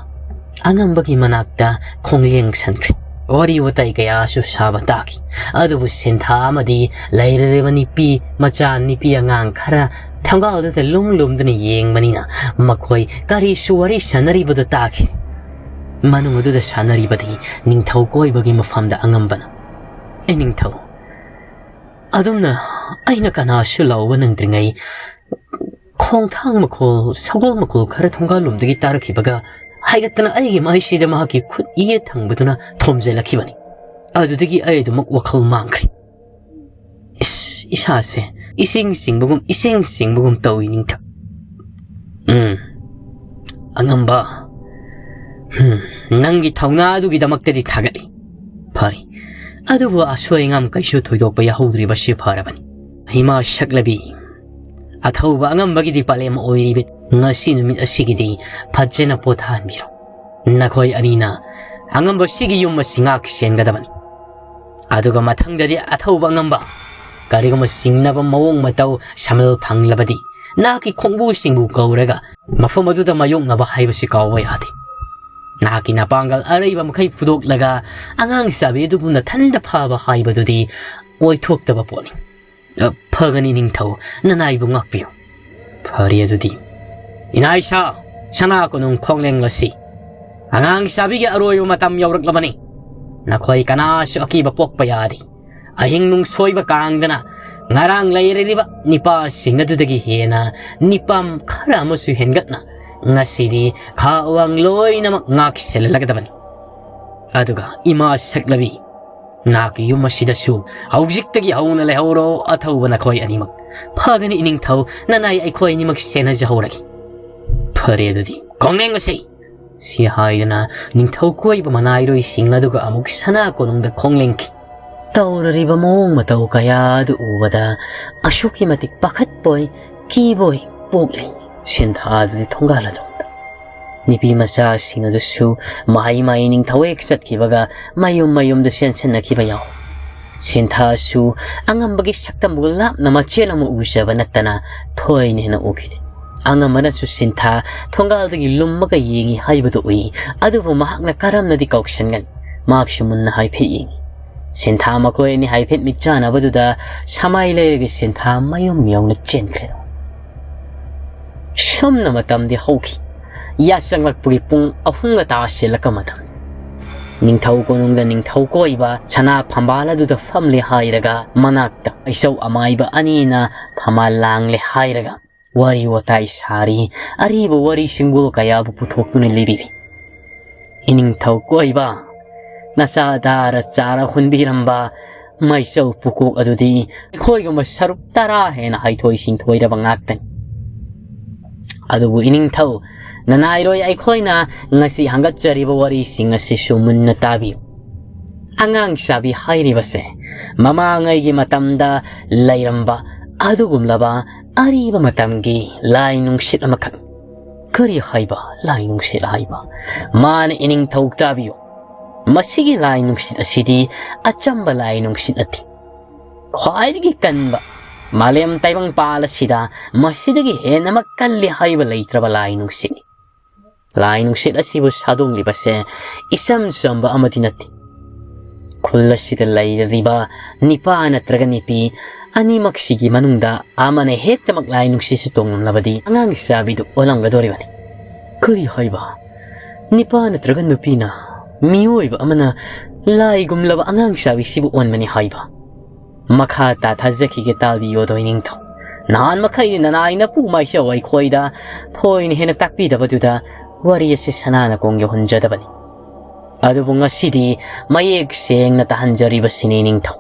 ꯑꯉꯝꯕꯒꯤ ꯃꯅꯥꯛꯇ ꯈꯣꯡꯂꯦꯡ ꯁꯟꯈ꯭ꯔꯦ꯫ ꯋꯥꯔꯤ ꯋꯥꯇꯥꯏ ꯀꯌꯥꯁꯨ ꯁꯥꯕ ꯇꯥꯈꯤ꯫ ꯑꯗꯨꯕꯨ ꯁꯤꯟꯊꯥ ꯑꯃꯗꯤ ꯂꯩꯔꯔꯤꯕ ꯅꯨꯄꯤ ꯃꯆꯥ, ꯅꯨꯄꯤ ꯑꯉꯥꯡ ꯈꯔ ꯊꯣꯡꯒꯥꯜꯗꯨꯗ ꯂꯨꯝ ꯂꯨꯝꯗꯨꯅ ꯌꯦꯡꯕꯅꯤꯅ ꯃꯈꯣꯏ ꯀꯔꯤꯁꯨ ꯋꯥꯔꯤ ꯁꯥꯟꯅꯔꯤꯕꯗꯨ ꯇꯥꯈꯤ꯫ ꯃꯅꯨꯡ ꯑꯗꯨꯗ ꯁꯥꯟꯅꯔꯤꯕꯗꯤ ꯅꯤꯡꯊꯧ ꯀꯣꯏꯕꯒꯤ ꯃꯐꯝꯗ ꯑꯉꯝꯕꯅ, "ꯑꯩ ꯅꯤꯡꯊꯧ, ꯑꯗꯨꯝꯅ ꯑꯩꯅ ꯀꯅꯥꯁꯨ ꯂꯧꯕ ꯅꯪꯗ꯭ꯔꯤꯉꯩ ꯈꯣꯡꯊꯥꯡ ꯃꯈꯣꯜ, ꯁꯒꯣꯜ ꯃꯈꯣꯜ ꯈꯔ ꯊꯣꯡꯒꯥꯜꯂꯣꯝꯗꯒꯤ ꯇꯥꯔꯛꯈꯤꯕꯒ ꯍꯥꯏꯒꯠꯇꯅ ꯑꯩꯒꯤ ꯃꯥꯏꯁꯤꯗ ꯃꯍꯥꯛꯀꯤ ꯈꯨꯠ ꯌꯦꯠ ꯊꯪꯕꯗꯨꯅ ꯊꯣꯝꯖꯤꯜꯂꯛꯈꯤꯕꯅꯤ꯫ ꯑꯗꯨꯗꯒꯤ ꯑꯩ ꯑꯗꯨꯃꯛ ꯋꯥꯈꯜ ꯃꯥꯡꯈ꯭ꯔꯦ꯫ ꯏꯁ, ꯏꯁꯥꯁꯦ ꯏꯁꯤꯡ ꯆꯤꯡꯕꯒꯨꯝ, ꯏꯁꯤꯡ ꯆꯤꯡꯕꯒꯨꯝ ꯇꯧꯏ, ꯅꯤꯡꯊꯧ꯫" "ꯎꯝ, ꯑꯉꯝꯕ, ꯍꯝ, ꯅꯪꯒꯤ ꯊꯧꯅꯥ ꯑꯗꯨꯒꯤꯗꯃꯛꯇꯗꯤ ꯊꯥꯒꯠꯂꯤ꯫ ꯐꯔꯦ, ꯑꯗꯨꯕꯨ ꯑꯁꯣꯏ ꯑꯉꯥꯝ ꯀꯩꯁꯨ ꯊꯣꯏꯗꯣꯛꯄ ꯌꯥꯍꯧꯗ꯭ꯔꯤꯕꯁꯤ ꯐꯔꯕꯅꯤ꯫ ꯏꯃꯥ ꯁꯛꯂꯕꯤ, ꯑꯊꯧꯕ ꯑꯉꯝꯕꯒꯤꯗꯤ ꯄꯥꯂꯦꯝ ꯑꯣꯏꯔꯤꯕ ꯉꯁꯤ ꯅꯨꯃꯤꯠ ꯑꯁꯤꯒꯤꯗꯤ ꯐꯖꯅ ꯄꯣꯊꯥꯍꯟꯕꯤꯔꯣ꯫ ꯅꯈꯣꯏ ꯑꯅꯤꯅ ꯑꯉꯝꯕꯁꯤꯒꯤ ꯌꯨꯝ ꯑꯁꯤ ꯉꯥꯛ ꯁꯦꯟꯒꯗꯕꯅꯤ꯫ ꯑꯗꯨꯒ ꯃꯊꯪꯗꯗꯤ ꯑꯊꯧꯕ ꯑꯉꯝꯕ, ꯀꯔꯤꯒꯨꯝꯕ ꯆꯤꯡꯅꯕ ꯃꯑꯣꯡ ꯃꯇꯧ ꯁꯃꯜ ꯐꯪꯂꯕꯗꯤ ꯅꯍꯥꯛꯀꯤ ꯈꯣꯡꯕꯨꯁꯤꯡꯕꯨ ꯀꯧꯔꯒ ꯃꯐꯝ ꯑꯗꯨꯗ ꯃꯥꯌꯣꯛꯅꯕ ꯍꯥꯏꯕꯁꯤ ꯀꯥꯎꯕ ꯌꯥꯗꯦ꯫ ꯅꯍꯥꯛꯀꯤ ꯅꯄꯥꯡꯒꯜ ꯑꯔꯩꯕ ꯃꯈꯩ ꯐꯨꯗꯣꯛꯂꯒ ꯑꯉꯥꯡ ꯆꯥꯕꯤ ꯑꯗꯨꯕꯨ ꯅꯊꯟꯗ ꯐꯥꯕ ꯍꯥꯏꯕꯗꯨꯗꯤ ꯑꯣꯏꯊꯣꯛꯇꯕ ꯄꯣꯠꯅꯤ꯫ ꯑ, ꯐꯒꯅꯤ ꯅꯤꯡꯊꯧ, ꯅꯅꯥꯏꯕꯨ ꯉꯥꯛꯄꯤꯌꯨ꯫ ꯐꯔꯦ ꯑꯗꯨꯗꯤ꯫ ꯏꯅꯥ ꯏꯁꯥ, ꯁꯅꯥ ꯀꯣꯅꯨꯡ ꯈꯣꯡꯂꯦꯡꯂꯁꯤ꯫ ꯑꯉꯥꯡ ꯆꯥꯕꯤꯒꯤ ꯑꯔꯣꯏꯕ ꯃꯇꯝ ꯌꯧꯔꯛꯂꯕꯅꯤ꯫ ꯅꯈꯣꯏ ꯀꯅꯥꯁꯨ ꯑꯀꯤꯕ ꯄꯣꯛꯄ ꯌꯥꯗꯦ꯫ ꯑꯍꯤꯡ ꯅꯨꯡꯁꯣꯏꯕ ꯀꯥꯡꯗꯅ ꯉꯔꯥꯡ ꯂꯩꯔꯤꯕ ꯅꯤꯄꯥꯁꯤꯡ ꯑꯗꯨꯗꯒꯤ ꯍꯦꯟꯅ ꯅꯤꯄꯥ ꯈꯔ ꯑꯃꯁꯨ ꯍꯦꯟꯒꯠꯅ ꯉꯁꯤꯗꯤ ꯈꯥ ꯋꯥꯡ ꯂꯣꯏꯅꯃꯛ ꯉꯥꯛ ꯁꯦꯜꯍꯜꯂꯒꯗꯕꯅꯤ꯫ ꯑꯗꯨꯒ ꯏꯃꯥ ꯁꯛꯂꯕꯤ, ꯅꯍꯥꯛꯀꯤ ꯌꯨꯝ ꯑꯁꯤꯗꯁꯨ ꯍꯧꯖꯤꯛꯇꯒꯤ ꯍꯧꯅ ꯂꯩꯍꯧꯔꯣ ꯑꯊꯧꯕ ꯅꯈꯣꯏ ꯑꯅꯤꯃꯛ꯫ ꯐꯒꯅꯤ ꯏꯅꯤꯡꯊꯧ, ꯅꯅꯥꯏ ꯑꯩꯈꯣꯏ ꯑꯅꯤꯃꯛ ꯁꯦꯟꯅꯖꯍꯧꯔꯒꯦ꯫ ꯐꯔꯦ ꯑꯗꯨꯗꯤ, ꯈꯣꯡꯂꯦꯡꯉꯁꯤ꯫ ꯁꯤ ꯍꯥꯏꯗꯨꯅ ꯅꯤꯡꯊꯧ ꯀꯣꯏꯕ ꯃꯅꯥꯏꯔꯣꯏꯁꯤꯡ ꯑꯗꯨꯒ ꯑꯃꯨꯛ ꯁꯅꯥ ꯀꯣꯅꯨꯡꯗ ꯈꯣꯡꯂꯦꯡꯈꯤ꯫ ꯇꯧꯔꯔꯤꯕ ꯃꯑꯣꯡ ꯃꯇꯧ ꯀꯌꯥ ꯑꯗꯨ ꯎꯕꯗ ꯑꯁꯨꯛꯀꯤ ꯃꯇꯤꯛ ꯄꯥꯈꯠꯄꯣꯏ ꯀꯤꯕꯣꯏ ꯄꯣꯛꯂꯤ꯫ ꯁꯤꯟꯊꯥ ꯑꯗꯨꯗꯤ ꯊꯣꯡꯒꯥꯜ ꯑꯗꯣꯝꯗ꯫ ꯅꯨꯄꯤ ꯃꯆꯥꯁꯤꯡ ꯑꯗꯨꯁꯨ ꯃꯍꯩ ꯃꯍꯩ ꯅꯤꯡꯊꯧ ꯍꯦꯛ ꯆꯠꯈꯤꯕꯒ ꯃꯌꯨꯝ ꯃꯌꯨꯝꯗ ꯆꯦꯟꯁꯤꯟꯅꯈꯤꯕ ꯌꯥꯎꯏ꯫ ꯁꯤꯟꯊꯥꯁꯨ ꯑꯉꯝꯕꯒꯤ ꯁꯛꯇꯝꯕꯨ ꯂꯥꯞꯅ ꯃꯆꯦꯜ ꯑꯃ ꯎꯖꯕ ꯅꯠꯇꯅ ꯊꯣꯏꯅ ꯍꯦꯟꯅ ꯎꯈꯤꯗꯦ꯫ ꯑꯉꯝꯕꯅꯁꯨ ꯁꯤꯟꯊꯥ ꯊꯣꯡꯒꯥꯜꯗꯒꯤ ꯂꯨꯝꯃꯒ ꯌꯦꯡꯏ ꯍꯥꯏꯕꯗꯨ ꯎꯏ, ꯑꯗꯨꯕꯨ ꯃꯍꯥꯛꯅ ꯀꯔꯝꯅꯗꯤ ꯀꯥꯎꯁꯟꯒꯅꯤ? ꯃꯍꯥꯛꯁꯨ ꯃꯨꯟꯅ ꯍꯥꯏꯐꯦꯠ ꯌꯦꯡꯏ꯫ ꯁꯤꯟꯊꯥ ꯃꯈꯣꯏ ꯑꯅꯤ ꯍꯥꯏꯐꯦꯠ ꯃꯤꯠ ꯆꯥꯟꯅꯕꯗꯨꯗ ꯁꯃꯥꯏ ꯂꯩꯔꯒ ꯁꯤꯟꯊꯥ ꯃꯌꯨꯝ ꯌꯧꯅ ꯆꯦꯟꯈ꯭ꯔꯦ꯫ ꯁꯨꯝꯅ ꯃꯇꯝꯗꯤ ꯍꯧꯈꯤ꯫ ꯌꯥꯆꯪꯂꯛꯄꯒꯤ ꯄꯨꯡ ꯑꯍꯨꯝꯒ ꯇꯥꯁꯤꯜꯂꯛꯄ ꯃꯇꯝ꯫ ꯅꯤꯡꯊꯧ ꯀꯣꯅꯨꯡꯗ ꯅꯤꯡꯊꯧ ꯀꯣꯏꯕ ꯁꯅꯥ ꯐꯝꯕꯥꯜ ꯑꯗꯨꯗ ꯐꯝꯂꯦ ꯍꯥꯏꯔꯒ ꯃꯅꯥꯛꯇ ꯏꯆꯧ ꯑꯃꯥꯏꯕ ꯑꯅꯤꯅ ꯐꯝꯕꯥꯜ ꯂꯥꯡꯂꯦ ꯍꯥꯏꯔꯒ ꯋꯥꯔꯤ ꯋꯥꯇꯥꯏ ꯁꯥꯔꯤ, ꯑꯔꯤꯕ ꯋꯥꯔꯤꯁꯤꯡꯕꯨ ꯀꯌꯥꯕꯨ ꯄꯨꯊꯣꯛꯇꯨꯅ ꯂꯤꯕꯤꯔꯤ꯫ ꯏꯅꯤꯡꯊꯧ ꯀꯣꯏꯕ, ꯅꯆꯥ ꯗꯥꯔ ꯆꯥꯔ ꯍꯨꯟꯕꯤꯔꯝꯕ ꯃꯩꯆꯧ ꯄꯨꯀꯣꯛ ꯑꯗꯨꯗꯤ ꯑꯩꯈꯣꯏꯒꯨꯝꯕ ꯁꯔꯨꯛ ꯇꯔꯥ ꯍꯦꯟꯅ ꯍꯩꯊꯣꯏ ꯁꯤꯡꯊꯣꯏꯔꯕ ꯉꯥꯛꯇꯅꯤ꯫ ꯑꯗꯨꯕꯨ ꯏꯅꯤꯡꯊꯧ, ꯅꯅꯥꯏꯔꯣꯏ ꯑꯩꯈꯣꯏꯅ ꯉꯁꯤ ꯍꯪꯒꯠꯆꯔꯤꯕ ꯋꯥꯔꯤꯁꯤꯡ ꯑꯁꯤꯁꯨ ꯃꯨꯟꯅ ꯇꯥꯕꯤꯌꯨ꯫ ꯑꯉꯥꯡ ꯆꯥꯕꯤ ꯍꯥꯏꯔꯤꯕꯁꯦ ꯃꯃꯥꯡꯉꯩꯒꯤ ꯃꯇꯝꯗ ꯂꯩꯔꯝꯕ ꯑꯗꯨꯒꯨꯝꯂꯕ ꯑꯔꯤꯕ ꯃꯇꯝꯒꯤ ꯂꯥꯏ ꯅꯨꯡꯁꯤꯠ ꯑꯃꯈꯛ꯫ ꯀꯔꯤ ꯍꯥꯏꯕ ꯂꯥꯏ ꯅꯨꯡꯁꯤꯠ ꯍꯥꯏꯕ? ꯃꯥꯅ ꯏꯅꯤꯡꯊꯧ ꯇꯥꯕꯤꯌꯨ꯫ ꯃꯁꯤꯒꯤ ꯂꯥꯏ ꯅꯨꯡꯁꯤꯠ ꯑꯁꯤꯗꯤ ꯑꯆꯝꯕ ꯂꯥꯏ ꯅꯨꯡꯁꯤꯠ ꯅꯠꯇꯦ꯫ ꯈ꯭ꯋꯥꯏꯗꯒꯤ ꯀꯟꯕ, ꯃꯥꯂꯦꯝ ꯇꯥꯏꯕꯪꯄꯥꯜ ꯑꯁꯤꯗ ꯃꯁꯤꯗꯒꯤ ꯍꯦꯟꯅꯃꯛ ꯀꯜꯂꯤ ꯍꯥꯏꯕ ꯂꯩꯇ꯭ꯔꯕ ꯂꯥꯏ ꯅꯨꯡꯁꯤꯠꯅꯤ꯫ ꯂꯥꯏ ꯅꯨꯡꯁꯤꯠ ꯑꯁꯤꯕꯨ ꯁꯥꯗꯣꯡꯂꯤꯕꯁꯦ ꯏꯆꯝ ꯆꯝꯕ ꯑꯃꯗꯤ ꯅꯠꯇꯦ꯫ ꯈꯨꯜ ꯑꯁꯤꯗ ꯂꯩꯔꯤꯕ ꯅꯤꯄꯥ ꯅꯠꯇ꯭ꯔꯒ ꯅꯨꯄꯤ ꯑꯅꯤꯃꯛꯁꯤꯒꯤ ꯃꯅꯨꯡꯗ ꯑꯃꯅ ꯍꯦꯛꯇꯃꯛ ꯂꯥꯏ ꯅꯨꯡꯁꯤꯠꯁꯤ ꯇꯣꯡꯂꯝꯂꯕꯗꯤ ꯑꯉꯥꯡ ꯆꯥꯕꯤꯗꯨ ꯑꯣꯜꯂꯝꯒꯗꯧꯔꯤꯕꯅꯤ꯫ ꯀꯔꯤ ꯍꯥꯏꯕ? ꯅꯤꯄꯥ ꯅꯠꯇ꯭ꯔꯒ ꯅꯨꯄꯤꯅ ꯃꯤꯑꯣꯏꯕ ꯑꯃꯅ ꯂꯥꯏꯒꯨꯝꯂꯕ ꯑꯉꯥꯡ ꯆꯥꯕꯤꯁꯤꯕꯨ ꯑꯣꯟꯕꯅꯤ ꯍꯥꯏꯕ? ꯃꯈꯥ ꯇꯥꯊꯖꯈꯤꯒꯦ, ꯇꯥꯕꯤꯌꯣꯗꯣ ꯏꯅꯤꯡꯊꯧ꯫ ꯅꯍꯥꯟ ꯃꯈꯩ ꯅꯅꯥꯏ ꯅꯄꯨ ꯃꯥꯏꯁꯧ ꯑꯩꯈꯣꯏꯗ ꯊꯣꯏꯅ ꯍꯦꯟꯅ ꯇꯥꯛꯄꯤꯗꯕꯗꯨꯗ ꯋꯥꯔꯤ ꯑꯁꯤ ꯁꯅꯥꯅ ꯀꯣꯡ ꯌꯧꯍꯟꯖꯗꯕꯅꯤ꯫ ꯑꯗꯨꯕꯨ ꯉꯁꯤꯗꯤ ꯃꯌꯦꯛ ꯁꯦꯡꯅ ꯇꯥꯍꯟꯖꯔꯤꯕꯁꯤꯅꯤ ꯏꯅꯤꯡꯊꯧ꯫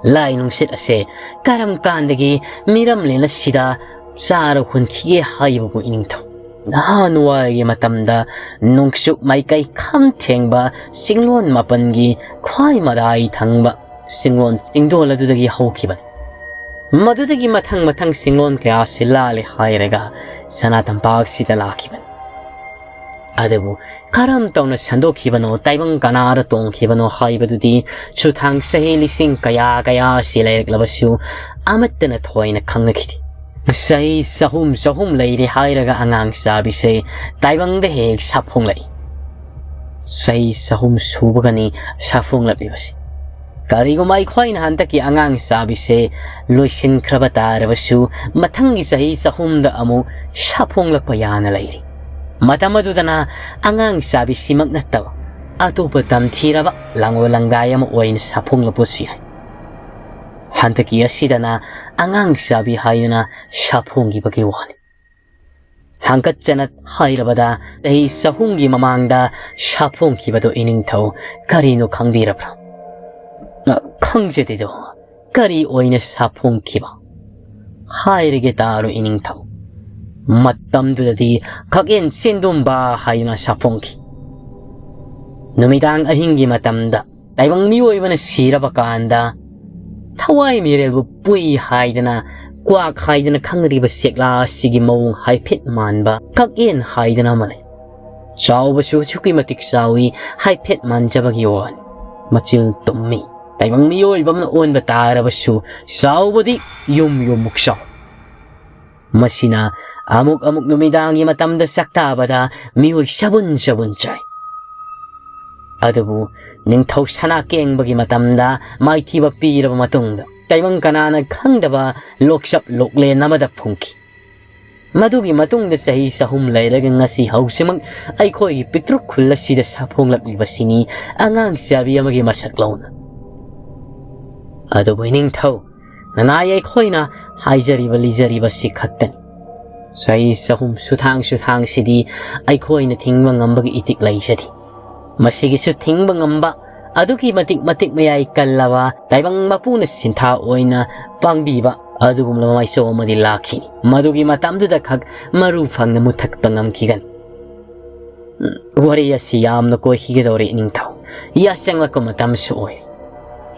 ꯂꯥꯏ ꯅꯨꯡꯁꯤꯠ ꯑꯁꯦ ꯀꯔꯝ ꯀꯥꯟꯗꯒꯤ ꯃꯤꯔꯝꯂꯦꯟ ꯑꯁꯤꯗ ꯆꯥꯔ ꯍꯨꯟꯈꯤꯒꯦ ꯍꯥꯏꯕꯕꯨ ꯏꯅꯤꯡꯊꯧ? ꯅꯍꯥꯟꯋꯥꯏꯒꯤ ꯃꯇꯝꯗ ꯅꯣꯡꯆꯨꯞ ꯃꯥꯏꯀꯩ ꯈꯝ ꯊꯦꯡꯕ ꯆꯤꯡꯂꯣꯟ ꯃꯥꯄꯟꯒꯤ ꯈ꯭ꯋꯥꯏ ꯃꯗꯥꯏ ꯊꯪꯕ ꯆꯤꯡꯂꯣꯟ ꯆꯤꯡꯗꯣꯜ ꯑꯗꯨꯗꯒꯤ ꯍꯧꯈꯤꯕꯅꯤ꯫ ꯃꯗꯨꯗꯒꯤ ꯃꯊꯪ ꯃꯊꯪ ꯆꯤꯡꯂꯣꯟ ꯀꯌꯥꯁꯤ ꯂꯥꯜꯂꯦ ꯍꯥꯏꯔꯒ ꯁꯅꯥ ꯇꯝꯄꯥꯛꯁꯤꯗ ꯂꯥꯛꯈꯤꯕꯅꯤ꯫ ꯑꯗꯨꯕꯨ ꯀꯔꯝ ꯇꯧꯅ ꯁꯟꯗꯣꯛꯈꯤꯕꯅꯣ, ꯇꯥꯏꯕꯪ ꯀꯅꯥꯗ ꯇꯣꯡꯈꯤꯕꯅꯣ ꯍꯥꯏꯕꯗꯨꯗꯤ ꯆꯨꯊꯥꯡ ꯆꯍꯤ ꯂꯤꯁꯤꯡ ꯀꯌꯥ ꯀꯌꯥ ꯑꯁꯤ ꯂꯩꯔꯛꯂꯕꯁꯨ ꯑꯃꯠꯇꯅ ꯊꯣꯏꯅ ꯈꯪꯅꯈꯤꯗꯦ꯫ ꯆꯍꯤ ꯆꯍꯨꯝ ꯆꯍꯨꯝ ꯂꯩꯔꯦ ꯍꯥꯏꯔꯒ ꯑꯉꯥꯡ ꯆꯥꯕꯤꯁꯦ ꯇꯥꯏꯕꯪꯗ ꯍꯦꯛ ꯁꯥꯐꯣꯡꯂꯛꯏ꯫ ꯆꯍꯤ ꯆꯍꯨꯝ ꯁꯨꯕꯒꯅꯤ ꯁꯥꯐꯣꯡꯂꯛꯂꯤꯕꯁꯤ꯫ ꯀꯔꯤꯒꯨꯝꯕ ꯑꯩꯈꯣꯏꯅ ꯍꯟꯗꯛꯀꯤ ꯑꯉꯥꯡ ꯆꯥꯕꯤꯁꯦ ꯂꯣꯏꯁꯤꯟꯈ꯭ꯔꯕ ꯇꯥꯔꯕꯁꯨ, ꯃꯊꯪꯒꯤ ꯆꯍꯤ ꯆꯍꯨꯝꯗ ꯑꯃꯨꯛ ꯁꯥꯐꯣꯡꯂꯛꯄ ꯌꯥꯅ ꯂꯩꯔꯤ꯫ ꯃꯇꯝ ꯑꯗꯨꯗꯅ ꯑꯉꯥꯡ ꯆꯥꯕꯤꯁꯤꯃꯛ ꯅꯠꯇꯕ ꯑꯇꯣꯞꯄ ꯇꯝꯊꯤꯔꯕ ꯂꯥꯡꯑꯣꯏ ꯂꯥꯡꯗꯥꯏ ꯑꯃ ꯑꯣꯏꯅ ꯁꯥꯐꯣꯡꯂꯛꯄꯁꯨ ꯌꯥꯏ꯫ ꯍꯟꯗꯛꯀꯤ ꯑꯁꯤꯗꯅ ꯑꯉꯥꯡ ꯆꯥꯕꯤ ꯍꯥꯏꯗꯨꯅ ꯁꯥꯐꯣꯡꯈꯤꯕꯒꯤ ꯋꯥꯅꯤ꯫ ꯍꯥꯡꯀꯠꯆꯅ ꯍꯥꯏꯔꯕꯗ, ꯆꯍꯤ ꯆꯍꯨꯝꯒꯤ ꯃꯃꯥꯡꯗ ꯁꯥꯐꯣꯡꯈꯤꯕꯗꯣ ꯏꯅꯤꯡꯊꯧ ꯀꯔꯤꯅꯣ ꯈꯪꯕꯤꯔꯕ꯭ꯔꯥ? ꯑ, ꯈꯪꯖꯗꯦꯗꯣ꯫ ꯀꯔꯤ ꯑꯣꯏꯅ ꯁꯥꯐꯣꯡꯈꯤꯕ? ꯍꯥꯏꯔꯒꯦ ꯇꯥꯔꯣ ꯏꯅꯤꯡꯊꯧ꯫ ꯃꯇꯝꯗꯨꯗꯗꯤ ꯈꯛꯌꯦꯟ ꯆꯦꯟꯗꯨꯝꯕ ꯍꯥꯏꯗꯨꯅ ꯁꯥꯐꯣꯡꯈꯤ꯫ ꯅꯨꯃꯤꯗꯥꯡ ꯑꯍꯤꯡꯒꯤ ꯃꯇꯝꯗ ꯇꯥꯏꯕꯪ ꯃꯤꯑꯣꯏꯕꯅ ꯁꯤꯔꯕ ꯀꯥꯟꯗ ꯊꯋꯥꯏ ꯃꯤꯔꯦꯜꯕꯨ ꯄꯨꯏ ꯍꯥꯏꯗꯅ, ꯀ꯭ꯋꯥꯛ ꯍꯥꯏꯗꯅ ꯈꯪꯅꯔꯤꯕ ꯆꯦꯛꯂꯥ ꯑꯁꯤꯒꯤ ꯃꯑꯣꯡ ꯍꯥꯏꯐꯦꯠ ꯃꯥꯟꯕ ꯀꯛꯌꯦꯟ ꯍꯥꯏꯗꯅ ꯑꯃ ꯂꯩ꯫ ꯆꯥꯎꯕꯁꯨ ꯑꯁꯨꯛꯀꯤ ꯃꯇꯤꯛ ꯆꯥꯎꯏ, ꯍꯥꯏꯐꯦꯠ ꯃꯥꯟꯖꯕꯒꯤ ꯋꯥꯅꯤ꯫ ꯃꯆꯤꯜ ꯇꯨꯝꯃꯤ꯫ ꯇꯥꯏꯕꯪ ꯃꯤꯑꯣꯏꯕ ꯑꯃꯅ ꯑꯣꯟꯕ ꯇꯥꯔꯕꯁꯨ ꯆꯥꯎꯕꯗꯤ ꯌꯨꯝ ꯌꯨꯝꯃꯨꯛ ꯆꯥꯎ꯫ ꯃꯁꯤꯅ ꯑꯃꯨꯛ ꯑꯃꯨꯛ ꯅꯨꯃꯤꯗꯥꯡꯒꯤ ꯃꯇꯝꯗ ꯆꯥꯛꯇꯥꯕꯗ ꯃꯤꯑꯣꯏ ꯆꯕꯨꯟ ꯆꯕꯨꯟ ꯆꯥꯏ꯫ ꯑꯗꯨꯕꯨ ꯅꯤꯡꯊꯧ ꯁꯅꯥ ꯀꯦꯡꯕꯒꯤ ꯃꯇꯝꯗ ꯃꯥꯏꯊꯤꯕ ꯄꯤꯔꯕ ꯃꯇꯨꯡꯗ ꯇꯥꯏꯕꯪ ꯀꯅꯥꯅ ꯈꯪꯗꯕ ꯂꯣꯛꯆꯞ ꯂꯣꯛꯂꯦꯟ ꯑꯃꯗ ꯐꯨꯝꯈꯤ꯫ ꯃꯗꯨꯒꯤ ꯃꯇꯨꯡꯗ ꯆꯍꯤ ꯆꯍꯨꯝ ꯂꯩꯔꯒ ꯉꯁꯤ ꯍꯧꯖꯤꯛꯃꯛ ꯑꯩꯈꯣꯏꯒꯤ ꯄꯤꯇ꯭ꯔꯨꯛ ꯈꯨꯜ ꯑꯁꯤꯗ ꯁꯥꯐꯣꯡꯂꯛꯂꯤꯕꯁꯤꯅꯤ, ꯑꯉꯥꯡ ꯆꯥꯕꯤ ꯑꯃꯒꯤ ꯃꯁꯛ ꯂꯧꯅ꯫ ꯑꯗꯨꯕꯨ ꯏꯅꯤꯡꯊꯧ, ꯅꯅꯥꯏ ꯑꯩꯈꯣꯏꯅ ꯍꯥꯏꯖꯔꯤꯕ ꯂꯤꯖꯔꯤꯕꯁꯤ ꯈꯛꯇꯅꯤ꯫ ꯆꯍꯤ ꯆꯍꯨꯝ ꯁꯨꯊꯥꯡ ꯁꯨꯊꯥꯡꯁꯤꯗꯤ ꯑꯩꯈꯣꯏꯅ ꯊꯤꯡꯕ ꯉꯝꯕꯒꯤ ꯏꯇꯤꯛ ꯂꯩꯖꯗꯦ꯫ ꯃꯁꯤꯒꯤꯁꯨ ꯊꯤꯡꯕ ꯉꯝꯕ ꯑꯗꯨꯛꯀꯤ ꯃꯇꯤꯛ ꯃꯇꯤꯛ ꯃꯌꯥꯏ ꯀꯜꯂꯕ ꯇꯥꯏꯕꯪ ꯃꯄꯨꯅ ꯁꯤꯟꯊꯥ ꯑꯣꯏꯅ ꯄꯥꯡꯕꯤꯕ ꯑꯗꯨꯒꯨꯝꯂꯕ ꯃꯥꯏꯆꯧ ꯑꯃꯗꯤ ꯂꯥꯛꯈꯤꯅꯤ꯫ ꯃꯗꯨꯒꯤ ꯃꯇꯝꯗꯨꯗ ꯈꯛ ꯃꯔꯨ ꯐꯪꯅ ꯃꯨꯊꯠꯄ ꯉꯝꯈꯤꯒꯅꯤ꯫ ꯎꯝ, ꯋꯥꯔꯤ ꯑꯁꯤ ꯌꯥꯝꯅ ꯀꯣꯏꯈꯤꯒꯗꯧꯔꯦ ꯏꯅꯤꯡꯊꯧ꯫ ꯌꯥꯆꯪꯂꯛꯄ ꯃꯇꯝꯁꯨ ꯑꯣꯏ꯫